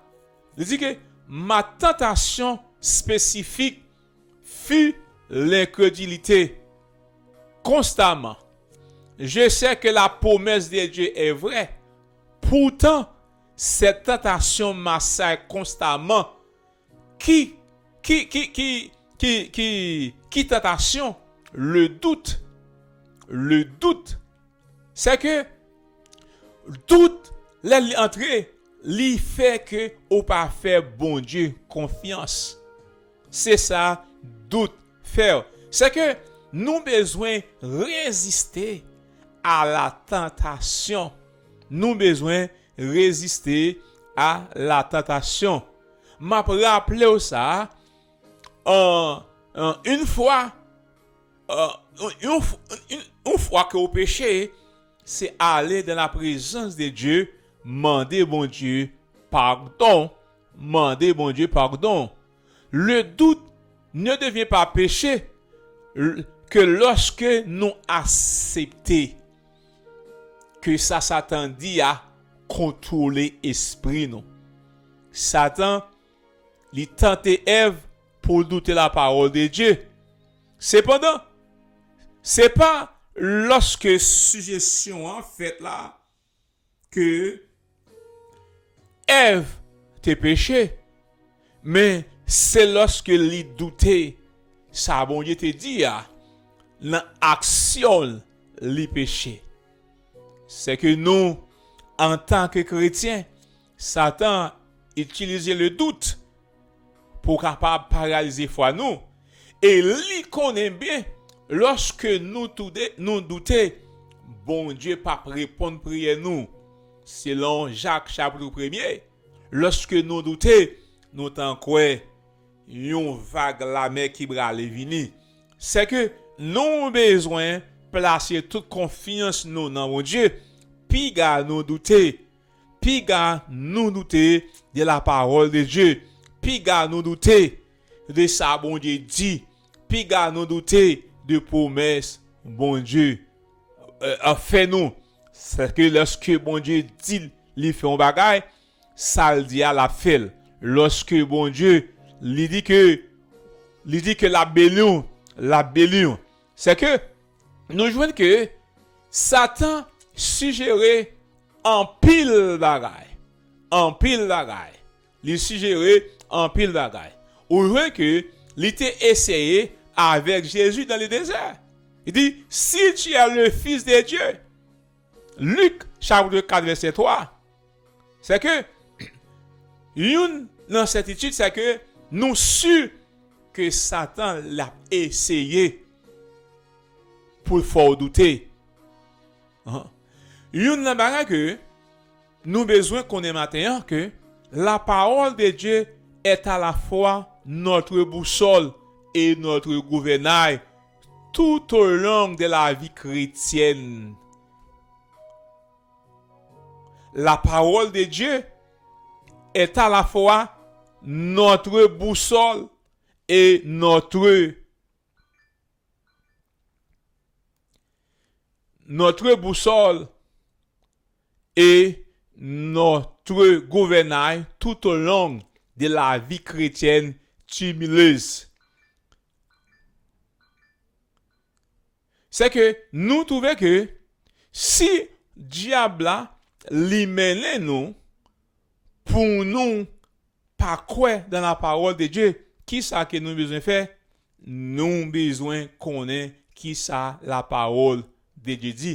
li di ke ma tentation spécifique fut l'incrédulité. Constamment, je sais que la promesse de Dieu est vraie. Pourtant, cette tentation m'assaille constamment. Ki, ki, ki, ki, ki, ki, ki, ki tantasyon? Le doute. Le doute. Se ke dout, lè li antre, li fè ke ou pa fè Bondye konfyans. Se sa dout fè. Se ke nou bezwen reziste a la tantasyon. Nou bezwen reziste a la tantasyon. M ap raple w sa, an, an, yon fwa, an, yon, yon, yon fwa ke w peche, se ale dans la présence de Dieu, mande Bondye padon, mande Bondye padon. Le doute ne devient pas péché l-, que lorsque nou aksepte ke sa Satan di a kontwole espri nou. Satan, li tante Èv pou l doute la parole de Dieu. Sepandan, se pa lòske sijesyon an fèt la ke Èv te peche, men se lòske li doute sa Bondye te di a, nan aksyon l, li peche. Se ke nou, antanke kretyen, Satan itilize le dout pou kapab paralize fwa nou. E li konnen byen, lòske nou toude, nou doute, Bondye p ap reponn priyè nou. Selon Jak chapit premye, lòske nou doute, nou tankwè yon vag lamè ki prale vini. Se ke nou bezwen plase tout konfyans nou nan Bondye. Piga nou doute, piga nou doute de la parole de Dieu, piga nou doute de sa Bondye di, piga nou doute de pwomès Bondye, euh, ap fè nou. Se ke lòske Bondye di li fè yon bagay, sa l di a, l ap fè l. Lòske Bondye, li di ke, li di ke l ap beni w, l ap beni w. Se ke nou jwenn ke Satan sijere anpil bagay. Anpil bagay. Li sijere anpil bagay. Ou jwenn ke li te eseye avèk Jezi dans le désert. Li di, si tu es le Fils de Dieu. Lik, chapit kat, vèsè twa. Se ke, youn nan sètitid, se ke nou si ke Satan l ap eseye pou l fè w doute. Ahan. Youn nan bagay ke nou bezwen konnen maten an, ke la parole de Dieu est à la fois notre boussole et notre gouvernail tout au long de la vie chrétienne. La parole de Dieu est à la fois notre boussole et notre, notre boussole et notre gouvernail tout au long de la vie chrétienne tumultueuse. Se ke nou twouve ke si dyab la li mennen nou pou nou pa kwè dans la parole de Dieu, kisa ke nou bezwen fè? Nou bezwen konnen kisa la parole de Dieu di.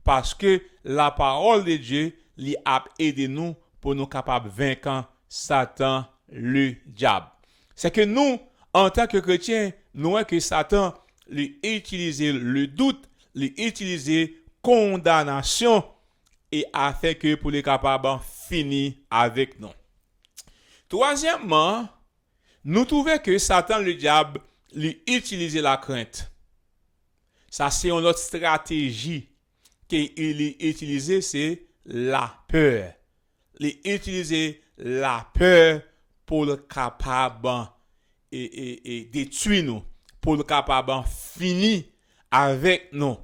Paske la parole de Dieu, li ap ede nou pou nou kapab venk Satan, le dyab. Se ke nou, antanke kretyen, nou wè ke Satan, li itilize le dout, li itilize kondanasyon, e afin ke pou li kapab fini avèk nou. Twazyèmman, nou twouve ke Satan, le dyab, li itilize lakrent. Sa se yon lòt estrateji ke li itilize, se lapè. Li itilize lapè pou l kapab, e, e, e, detwi nou, pou l kapab fini avèk nou.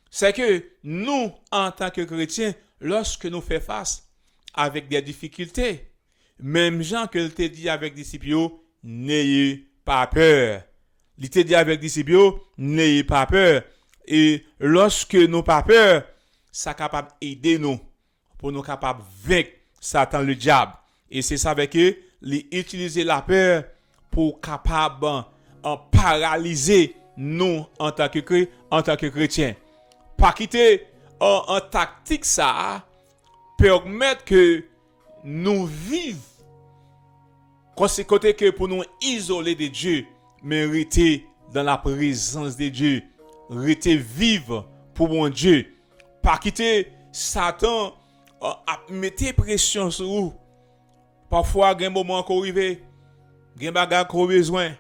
Se ke nou, antanke kretyen, lòske nou fè fas avec des difficultés. Menm jan ke l te di avèk disip yo, "N'ayez pas peur." Li te di avèk disip yo, "N'ayez pas peur." E lòske nou pa pè, sa kapab ede nou pou nou kapab venk Satan ledyab. E se sa fè ke li itilize lapè pou kapab, an, paralize nou antanke kre-, antanke kretyen. Pa kite, an, an taktik sa a pèmèt ke nou viv kon se kote ke pou nou izole de Dye, men rete dans la présence de Dieu, rete viv pou Bondye. Pa kite Satan, uh, ap mete presyon sou ou. Pafwa, gen moman ke w rive, gen bagay ke w bezwen,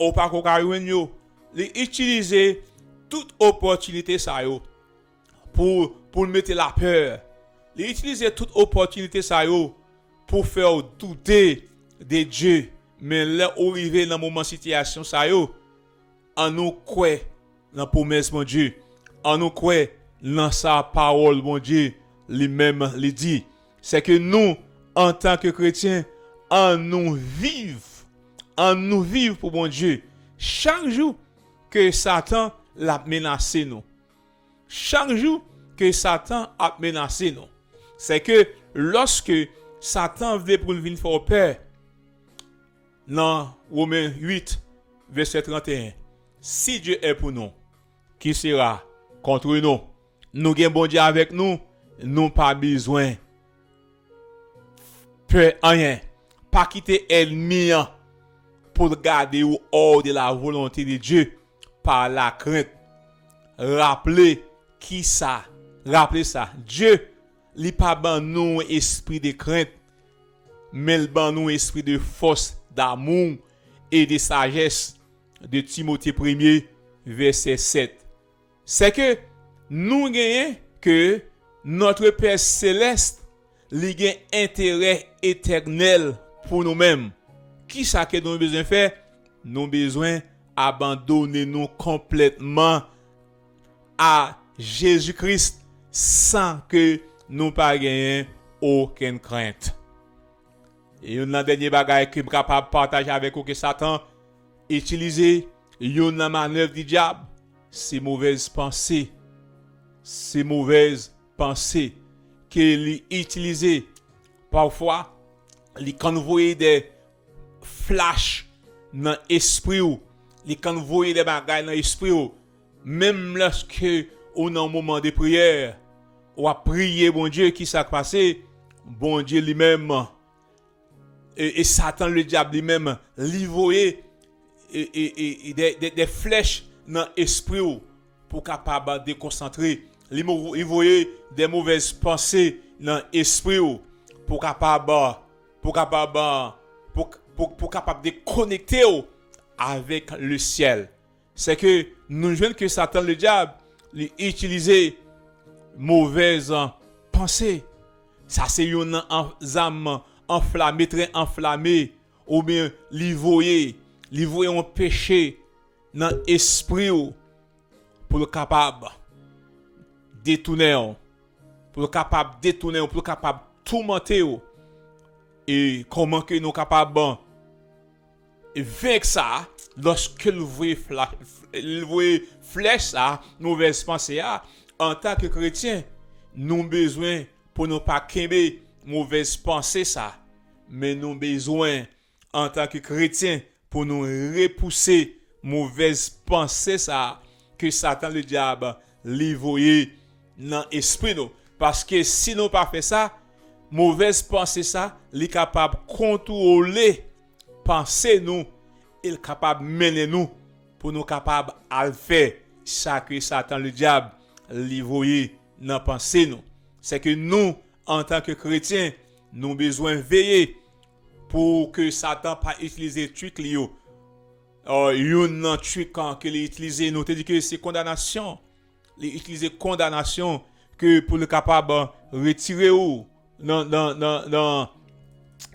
ou pa ko ka jwenn yo. Li itilize tout opòtinite sa yo pou, pou l mete lapè. Li itilize tout opòtinite sa yo pou fè w doute de Dye. Men lè ou rive nan moman sitiyasyon sa yo, ann nou kwè nan pwomès Bondye. Ann nou kwè nan sa pawòl Bondye li menm li di. Se ke nou, antanke kretyen, ann nou viv, ann nou viv pou Bondye. Chak jou ke Satan l ap menase nou. Chak jou ke Satan ap menase nou. Se ke lòske Satan vle pou l vin fè w pè, nan Women uit, vèsè trannteyen, "Si Dieu est pour nous, qui sera contre nous?" Nou gen Bondye avèk nou, nou pa bezwen pè anyen. Pa kite ènmi an pou l gade w hors de la volonté de Dieu par la crainte. Raple kisa, raple sa, Dye, li pa ban nou espri de krent, men l ban nou espri de fòs, damou e de sajès, de Timote premye, vèsè sèt. Se ke nou genyen ke notre Père Céleste, li gen enterè etènèl pou nou menm. Kisa ke nou bezwen fè? Nou bezwen abandone nou konplètman a Jezi Kris san ke nou pa genyen okenn krent. E youn nan dènye bagay ke m kapab pataje avèk ou ke Satan itilize, youn nan manèv di dyab, se movèz panse. Se movèz panse ke li itilize. Pafwa, li konn voye de flach nan espri w. Li konn voye de bagay nan espri w. Menm lòske ou nan yon moman de priyè, w ap priye Bondye, kisa k pase? Bondye li menm, e, e Satan ledyab li menm, li voye, e, e, e, e de, de, de flèch nan espri w pou kapab dekonsantre. Li mo-, li voye de movèz panse nan espri w pou kapab, pou kapab, pou, pou, pou kapab dekonekte w avèk le syèl. Se ke nou jwenn ke Satan ledyab, li itilize movèz panse. Sa se youn nan an-, zam anflame, trè anflame, oubyen li voye, li voye yon peche nan espri w pou l kapab detounen w, pou l kapab detounen w, pou l kapab toumante w. E kòman ke nou kapab venk sa, lòske l voye fla-, l voye flèch sa, movèz panse a, antanke kretyen, nou bezwen pou nou pa kenbe movèz panse sa, men nou bezwen, antanke kretyen, pou nou repouse movèz panse sa ke Satan ledyab li voye nan espri nou. Paske si nou pa fè sa, movèz panse sa, li kapab kontwole panse nou, e l kapab mennen nou pou nou kapab al fè sa ke Satan ledyab li voye nan panse nou. Se ke nou, antanke kretyen, nou bezwen veye pou ke Satan pa itilize trik li yo. Ò, youn nan trik, an, ke li itilize, nou te di ke se kondanasyon. Li itilize kondanasyon ke pou li kapab, an, retire ou nan, nan, nan, nan,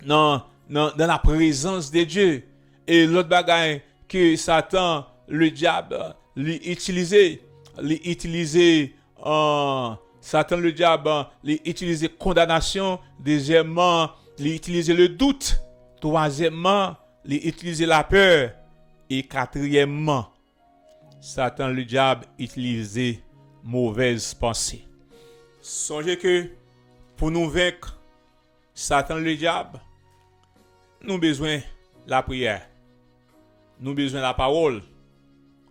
nan, nan, nan la prezans de Dye. E lòt bagay ke Satan, le dyab, li itilize, li itilize, an, Satan ledyab, li itilize kondanasyon. Dezyèmman, li itilize le dout. Twazyèmman, li itilize lapè. E katriyèmman, Satan ledyab itilize movèz panse. Sonje ke pou nou venk Satan ledyab, nou bezwen lapriyè, nou bezwen lapawòl,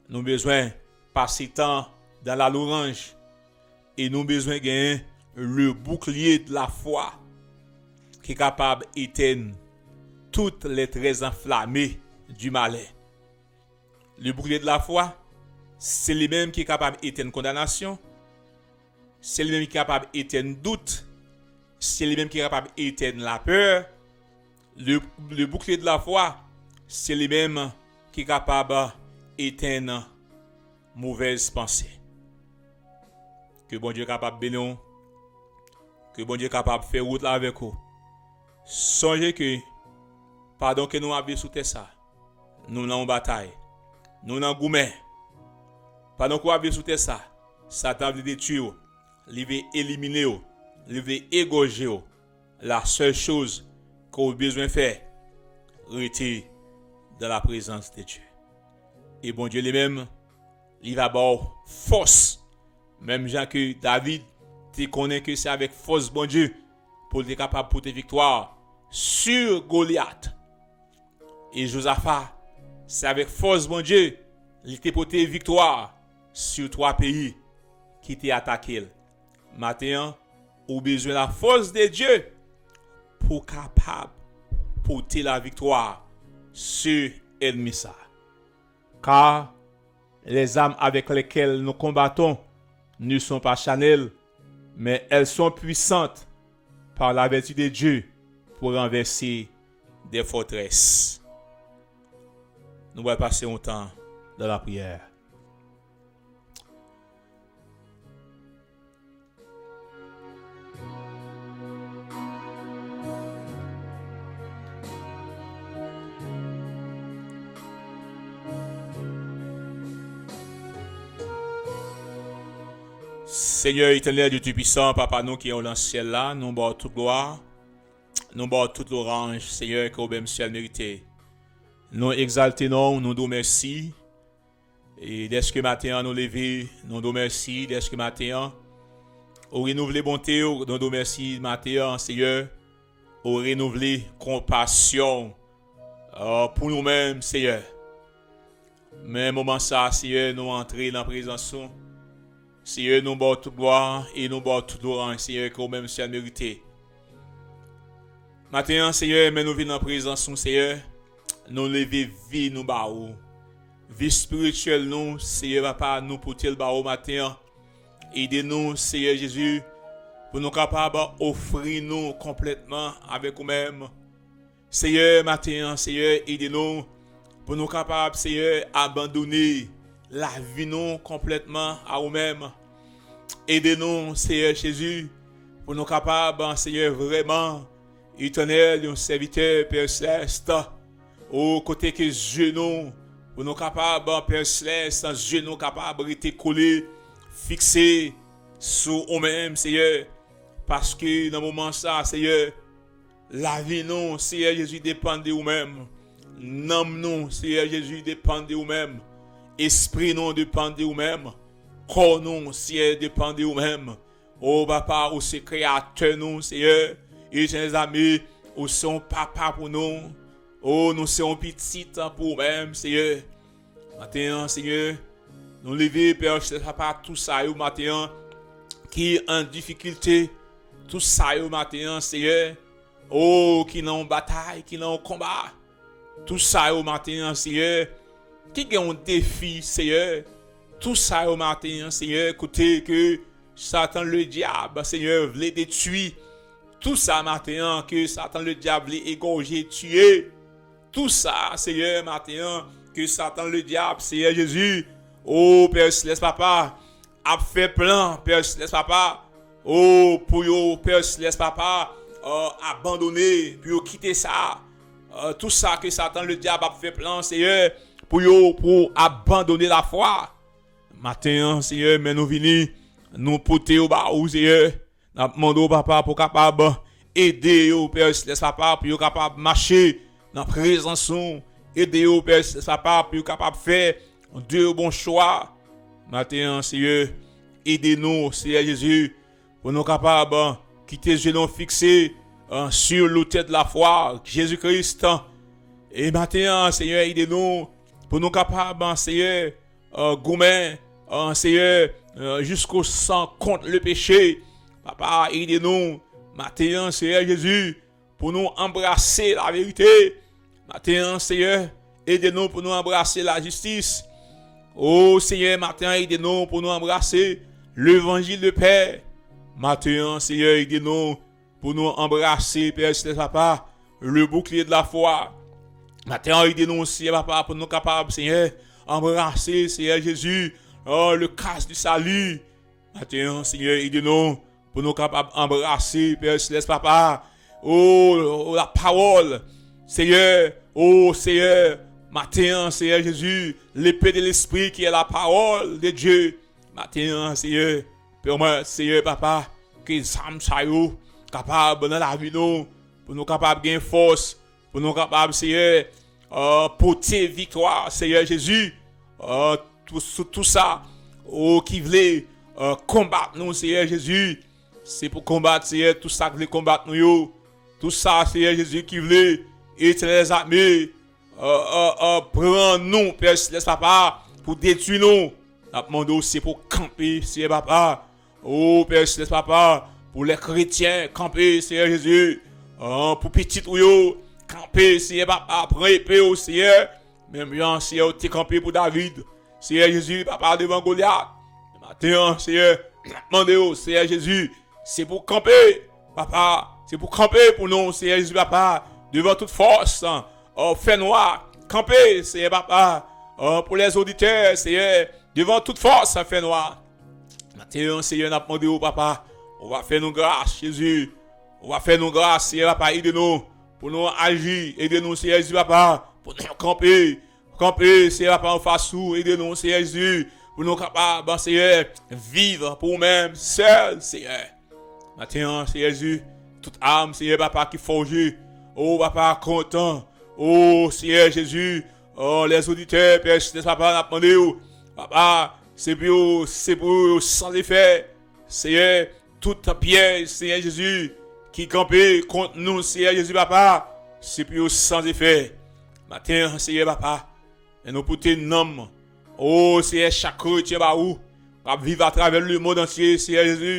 nou bezwen pase tan dan lalouranj, e nou bezwen genyen le bouclier de la foi ki kapab etèn tout les traits enflammés du malè. Le bouclier de la foi, se li menm ki kapab etèn kondanasyon, se li menm ki kapab etèn dout, se li menm ki kapab etèn lapè. Le, le bouclier de la foi, se li menm ki kapab etèn movèz panse. Ke Bondye kapab beni w. Ke Bondye kapab fè wout la avèk ou. Sonje ke pandan ke nou ap viv sou tè sa, nou nan yon batay. Nou nan goumen. Pandan ke w ap viv sou tè sa, Satan vle detwi w. Li vle elimine w. Li vle egòje w. La sèl choz ke w bezwen fè, rete dans la présence de Dieu. E Bondye li menm, li va ba w fòs. Menm jan ke David te konnen ke se avèk fòs Bondye pou l te kapab pote viktwa sou Golyat. E Jozafa, se avèk fòs Bondye, li te pote viktwa sou twa peyi ki te atake l. Maten an, ou bezwen lafòs de Dye pou w kapab pote laviktwa sou ènmi sa. Car les armes avec lesquelles nous combattons ne sont pas charnelles, mais elles sont puissantes par la vertu de Dieu pour renverser des forteresses. Nou pral pase yon tan nan lapriyè. Senyè Etènèl, Dye Toupisan, Papa nou ki anwo nan syèl la, nou ba w tout glwa, nou ba w tout louanj, Senyè, ke ou menm sèl merite. Nou egzalte non w, nou di w mèsi. E dèske maten an nou leve, nou di w mèsi, dèske maten an ou renouvle bonte w, nou di w mèsi maten an, Senyè, ou renouvle konpasyon w, ah, pou nou menm, Senyè. Men moman sa, Senyè, nou antre nan prezans ou. Senyè, nou ba w tout glwa e nou ba w tout louanj, Senyè, ke ou menm sèl merite. Maten an, Senyè, men nou vin nan prezans ou, Senyè. Nou leve vi nou ba ou. Vi espirityèl nou, Senyè Papa, nou pote l ba ou maten an. Ede nou, Senyè Jezi, pou nou kapab ofri nou konplètman avèk ou menm. Senyè, maten an, Senyè, ede nou pou nou kapab, Senyè, abandone lavi nou konplètman a ou menm. Ede nou, Senyè Jezi, pou nou kapab, Senyè, vrèman, Etènèl, yon sèvitè, Pè Selès, o kote ke zye nou, pou nou kapab, Pè Selès, zye nou kapab rete kole, fikse sou ou menm, Senyè. Paske nan moman sa, Senyè, lavi nou, Senyè Jezi, depann de ou menm. Nanm nou, Senyè Jezi, depann de ou menm. Espri nou depann de ou menm. Kò nou, Senyè, depann de ou menm. O Papa, ou se kreyatè nou, Senyè. Etènèl zame, ou se yon papa pou nou. O, nou se yon pitit pou ou menm, Senyè. Maten an, Senyè, nou leve, Pè Selès, Papa, tout sa yo maten an ki an difikilte, tout sa yo maten an, Senyè, o, ki nan yon batay, ki nan yon konba, tout sa yo maten an, Senyè, ki gen yon defi, Senyè, tout sa yo maten an, Senyè, kote ke Satan ledyab, Senyè, vle detwi, tout sa maten an ke Satan ledyab vle egòje, tiye, tou sa, Senyè, maten an, ke Satan ledyab, Senyè Jezi, o Pè Selès Papa, ap fè plan, Pè Selès Papa, o pou yo, Pè Selès Papa, o, abandone, pou yo kite sa, o, tou sa ke Satan ledyab ap fè plan, Senyè, pou yo, pou abandone lafwa. Maten an, Senyè, men nou vini, nou pote yo ba ou, Seyè. N ap mande w, papa, pou w kapab ede yo, Pè Selès, papa, pou yo kapab mache nan prezans ou. Ede yo, Pè Selès, papa, pou yo kapab fè de bon chwa. Maten an, Seyè, ede nou, Seyè Jezi, pou nou kapab kite zye nou fikse sur l'autel de la foi, Jezi Kris. E maten an, Seyè, ede nou pou nou kapab, Seyè, goumen, Seyè, jusqu'au sang contre le péché. Papa, ede nou maten an, Seyè Jezi, pou nou anbrase laverite. Maten an, Seyè, ede nou pou nou anbrase lajistis. O Seyè, maten an, ede nou pou nou anbrase levanjil de pè. Maten an, Seyè, ede nou pou nou anbrase, Pè Selès, papa, le bouclier de la foi. Maten an, ede nou, Seyè, papa, pou nou kapab, Seyè, anbrase, Seyè Jezi, oh, le casque du salut. Maten an, Seyè, ede nou pou nou kapab anbrase, Pè Selès, papa, oh, la pawòl, Seyè, oh, Seyè, maten an, Seyè Jezi, l'épée de l'esprit qui est la parole de Dieu. Maten an, Seyè, pèmèt, Seyè, papa, ke zam sa yo kapab nan lavi nou, pou nou kapab gen fòs, pou nou kapab, Seyè, pote viktwa, Seyè Jezi, sou tou sa, o, ki vle konbat nou, Seyè Jezi. Se pou konbat, Seyè, tou sa k vle konbat nou yo. Tou sa, Seyè Jezi, ki vle, Etènèl dèzame, pran nou, Pè Selès, papa, pou detwi nou. N ap mande w, se pou kanpe, Seyè, papa. O Pè Selès, papa, pou lè kretyen kanpe, Seyè Jezi, pou pitit ou yo kanpe, Seyè, papa, pran epe w, Seyè. Menm jan, Seyè, ou te kanpe pou David, Seyè Jezi, papa, devan Golyat. Maten an, Seyè, mande w, Seyè Jezi, se pou kanpe, papa, se pou kanpe pou nou, Seyè Jezi, papa, devan tout fòs fènwa. Kanpe, Seyè, papa, pou lè oditè, Seyè, devan tout fòs fènwa. Maten an, Seyè, n ap mande w, papa, ou va fè nou gras, Jezi. Ou va fè nou gras, Seyè, papa, ede nou pou nou aji. Ede nou, Seyè Jezi, papa, pou nou kanpe. Kanpe, Seyè, papa, anfas ou. Ede nou, Seyè Jezi, pou nou kapab, Seyè, viv pou ou menm sèl, Seyè. Maten an, Seyè Jezi, tout am, Seyè, papa, ki fòje, o, papa, kontan, o, Seyè Jezi, o, lè oditè, Pè Selès, papa, n ap mande w, papa, se pou yo, se pou yo san efè, Seyè, tout pyèj, Seyè Jezi, ki kanpe kont nou, Seyè Jezi, papa, se pou yo san efè. Maten an, Seyè, papa, men nou pote nanm, o, Seyè, chak kretyen ba ou, k ap viv atravè lemonn antye, Seyè Jezi,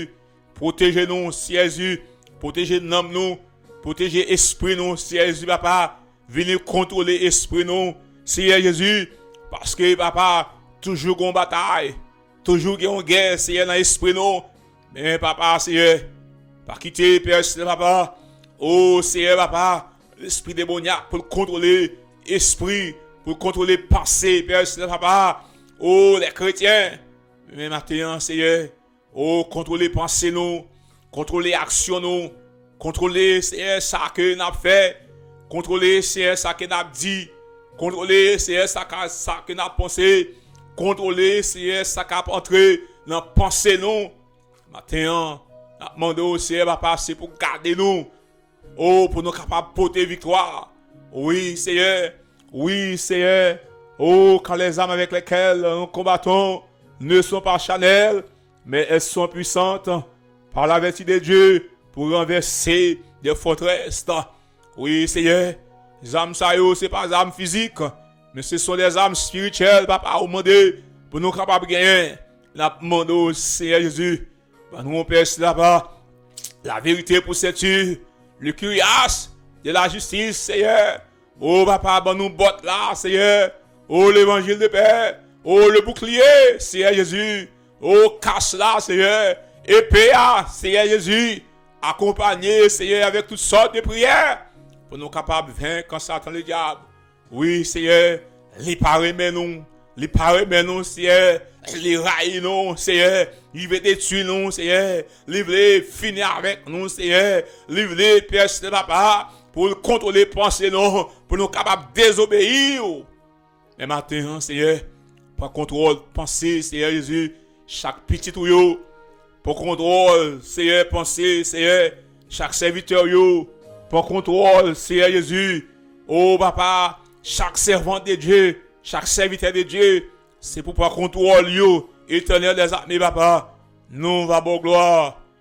pwoteje nou, Seyè Jezi, pwoteje nanm nou, pwoteje espri nou, Seyè Jezi, papa, vini kontwole espri nou, Seyè Jezi, paske, papa, toujou gen yon batay, toujou gen yon gè, Seyè, nan espri nou. Men, papa, Seyè, pa kite, Pè Selès, papa, o, Seyè, papa, lespri demonyak pou l kontwole espri, pou l kontwole panse, Pè Selès, papa, o, lè kretyen. Men maten an, Seyè, o, kontwole panse nou, kontwole aksyon nou, kontwole, Seyè, sa ke n ap fè, kontwole, Seyè, sa ke n ap di, kontwole, Seyè, sa ka, sa ke n ap panse, kontwole, Seyè, sa k ap antre nan panse nou. Maten an, n ap mande w, Seyè, papa, se pou gade nou, o, pou nou kapab pote viktwa. Wi, Seyè. Wi, Seyè. O, car les armes avec lesquelles nous combattons ne sont pas charnelles, mais elles sont puissantes par la vertu de Dieu pour renverser des forteresses. Wi, Seyè. Zam sa yo, se pa zam fizik, men se sont des armes spirituelles, papa, ou mande pou nou kapab genyen. N ap mande w, Seyè Jezi, ban nou, Pè Selès, papa, la vérité pour ceinture, le cuirasse de la justice, Seyè. O, papa, ban nou bòt la, Seyè. O, levanjil de pè. O, le bouclier, Seyè Jezi. O, kas la, Seyè. Epe a, Seyè Jezi. Akonpanye, Seyè, avèk tout sòt de priyè pou nou kapab venk Satan ledyab. Wi, Seyè, li pa renmen nou. Li pa renmen nou, Seyè. Li rayi nou, Seyè. Li vle detwi nou, Seyè. Li vle fini avèk nou, Seyè. Li vle, Pè Selès, papa, pou l kontwole panse nou, pou nou kapab dezobeyi w. Men maten an, Seyè, pran kontwòl panse, Seyè Jezi, chak pitit ou yo, Pran kontwòl, Seyè, panse, Seyè, chak sèvitè w yo. Pran kontwòl, Seyè Jezi. O Papa, chak sèvant de Dye, chak sèvitè de Dye, se pou pran kontwòl yo, Etènèl dèzame, Papa. Nou va ba w glwa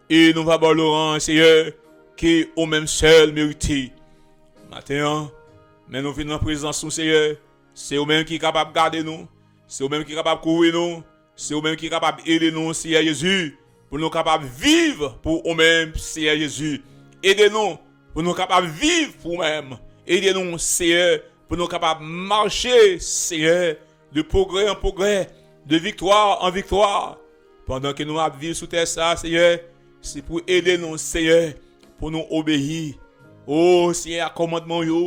e nou va ba w lwanj, Seyè, ke ou menm sèl merite. Maten an, men nou vin nan prezans ou, Seyè. Se ou menm ki kapab gade nou. Se ou menm ki kapab kouvri nou. Se ou menm ki kapab ede nou, Seyè Jezi, pou nou kapab viv pou ou menm, Seyè Jezi. Ede nou pou nou kapab viv pou ou menm. Ede nou, Seyè, pou nou kapab mache, Seyè, de pwogrè an pwogrè, de viktwa an viktwa. Pandan ke nou ap viv sou tè sa, Seyè, se pou ede nou, Seyè, pou nou obeyi. O Seyè, a kòmandman yo,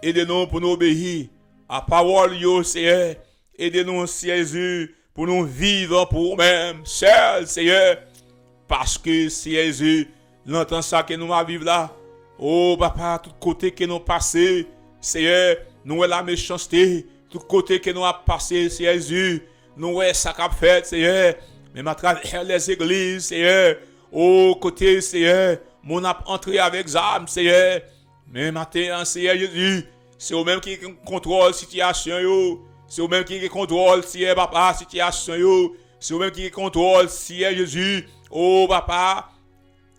ede nou pou nou obeyi a pawòl yo, Seyè. Ede nou, Seyè Jezi, pou nou viv pou ou menm sèl, Seyè. Paske, Seyè Jezi, nan tan sa ke nou ap viv la, o Papa, tout kote ke nou pase, Seyè, nou wè lamechanste. Tout kote ke nou ap pase, Seyè Jezi, nou wè sa k ap fèt, Seyè. Menm atravè lèzegliz, Seyè. O kote, Seyè, moun ap antre avèk zam, Seyè. Men maten an, Seyè Jezi, se ou menm ki gen kontwòl sitiyasyon yo. Se ou menm ki gen kontwòl, Seyè Papa, sitiyasyon yo. Se ou menm ki gen kontwòl, Seyè Jezi. O Papa,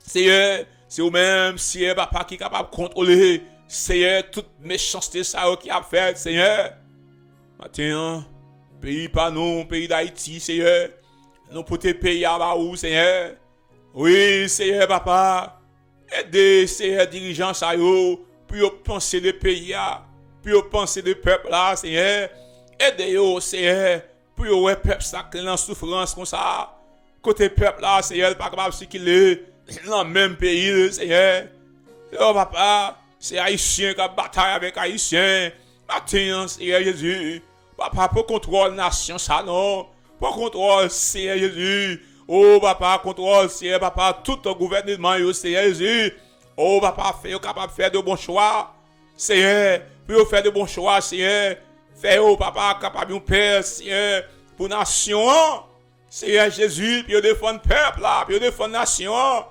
Seyè, se ou menm, Seyè Papa, ki kapab kontwole, Seyè, tout mechanste sa yo ki ap fèt, Seyè. Maten an, peyi pa nou, peyi Dayiti, Seyè, nou pote peyi a ba ou, Seyè. Wi, Seyè Papa, ede, Seyè, dirijan sa yo pou yo panse de peyi a, pou yo panse de pèp la, Seyè. Ede yo, Seyè, pou yo wè pèp sa k nan soufrans konsa. Kote pèp la, Seyè, l pa kapab sikile nan menm peyi l, Seyè. O Papa, se Ayisyen k ap batay avèk Ayisyen. Maten an, Seyè Jezi, Papa, pran kontwòl nasyon sa non. Pran kontwòl, Seyè Jezi. O Papa, kontwòl, Seyè Papa, tout gouvènman yo, Seyè Jezi. O Papa, fè yo kapab fè de bon chwa, Seyè. Pou yo fè de bon chwa, Seyè. Fè yo, Papa, kapab yon pè, Seyè, pou nasyon an. Seyè Jezi, pou yo defann pèp la, pou yo defann nasyon an.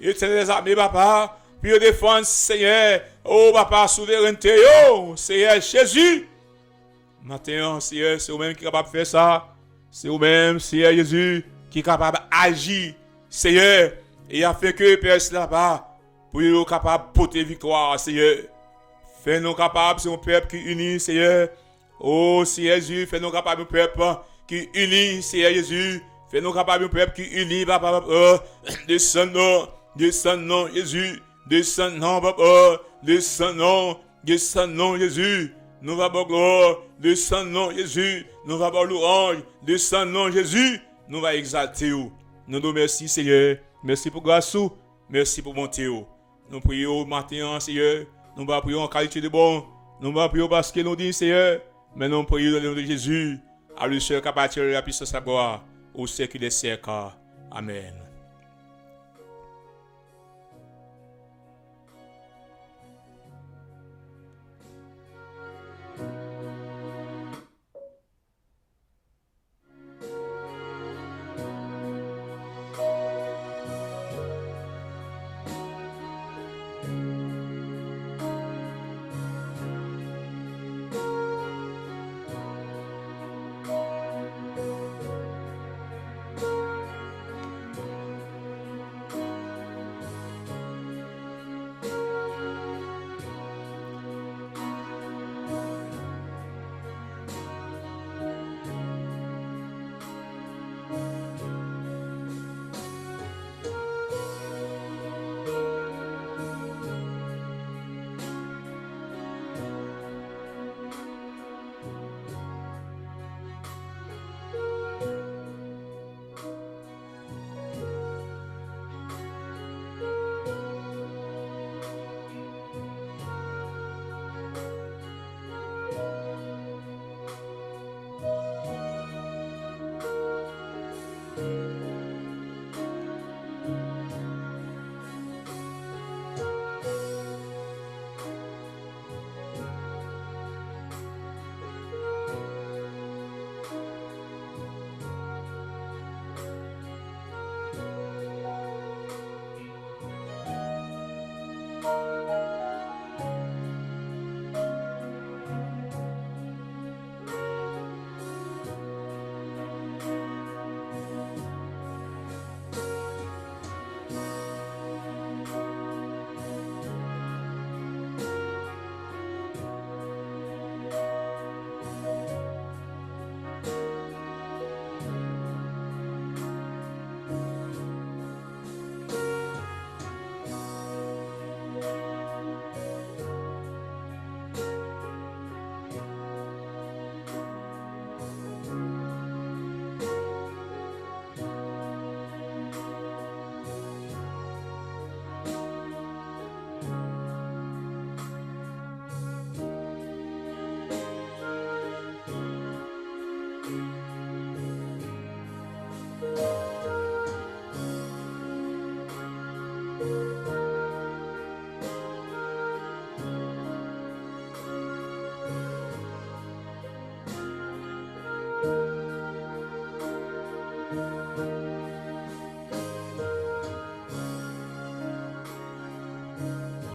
Etènèl dèzame, Papa, pou yo defann, Seyè, o Papa, souverènte yo, Seyè Jezi. Maten an, Seyè, se ou menm ki kapab fè sa. Se ou menm, Seyè Jezi, ki kapab aji, Seyè, e afenke pèp la pa, pou yo kapab pote viktwa, Seyè. Fè nou kapab, se yon pèp ki ini, Seyè. O Seyè Jezi, fè nou kapab yon pèp ki ini, Seyè Jezi. Fè nou kapab yon pèp ki ini, Papa, Papa. Desann non, desann non, Jezi. Desann non, Papa. Desann non, desann non, Jezi. Nou va ba w glwa. Desann non, Jezi. Nou va ba w lwanj. Desann non, Jezi. Nou va egzalte w. Nou di w mèsi, Seyè. Mèsi pou gras ou. Mèsi pou bonte w. Nou priye w maten an, Seyè. Nou pa priye w an kalite de bon. Nou pa priye w paske nou diy, Seyè. Men nou priye w nan non de Jezi. A lui seul qu'appartient la puissance, la gloire, au siècle des siècles. Amen.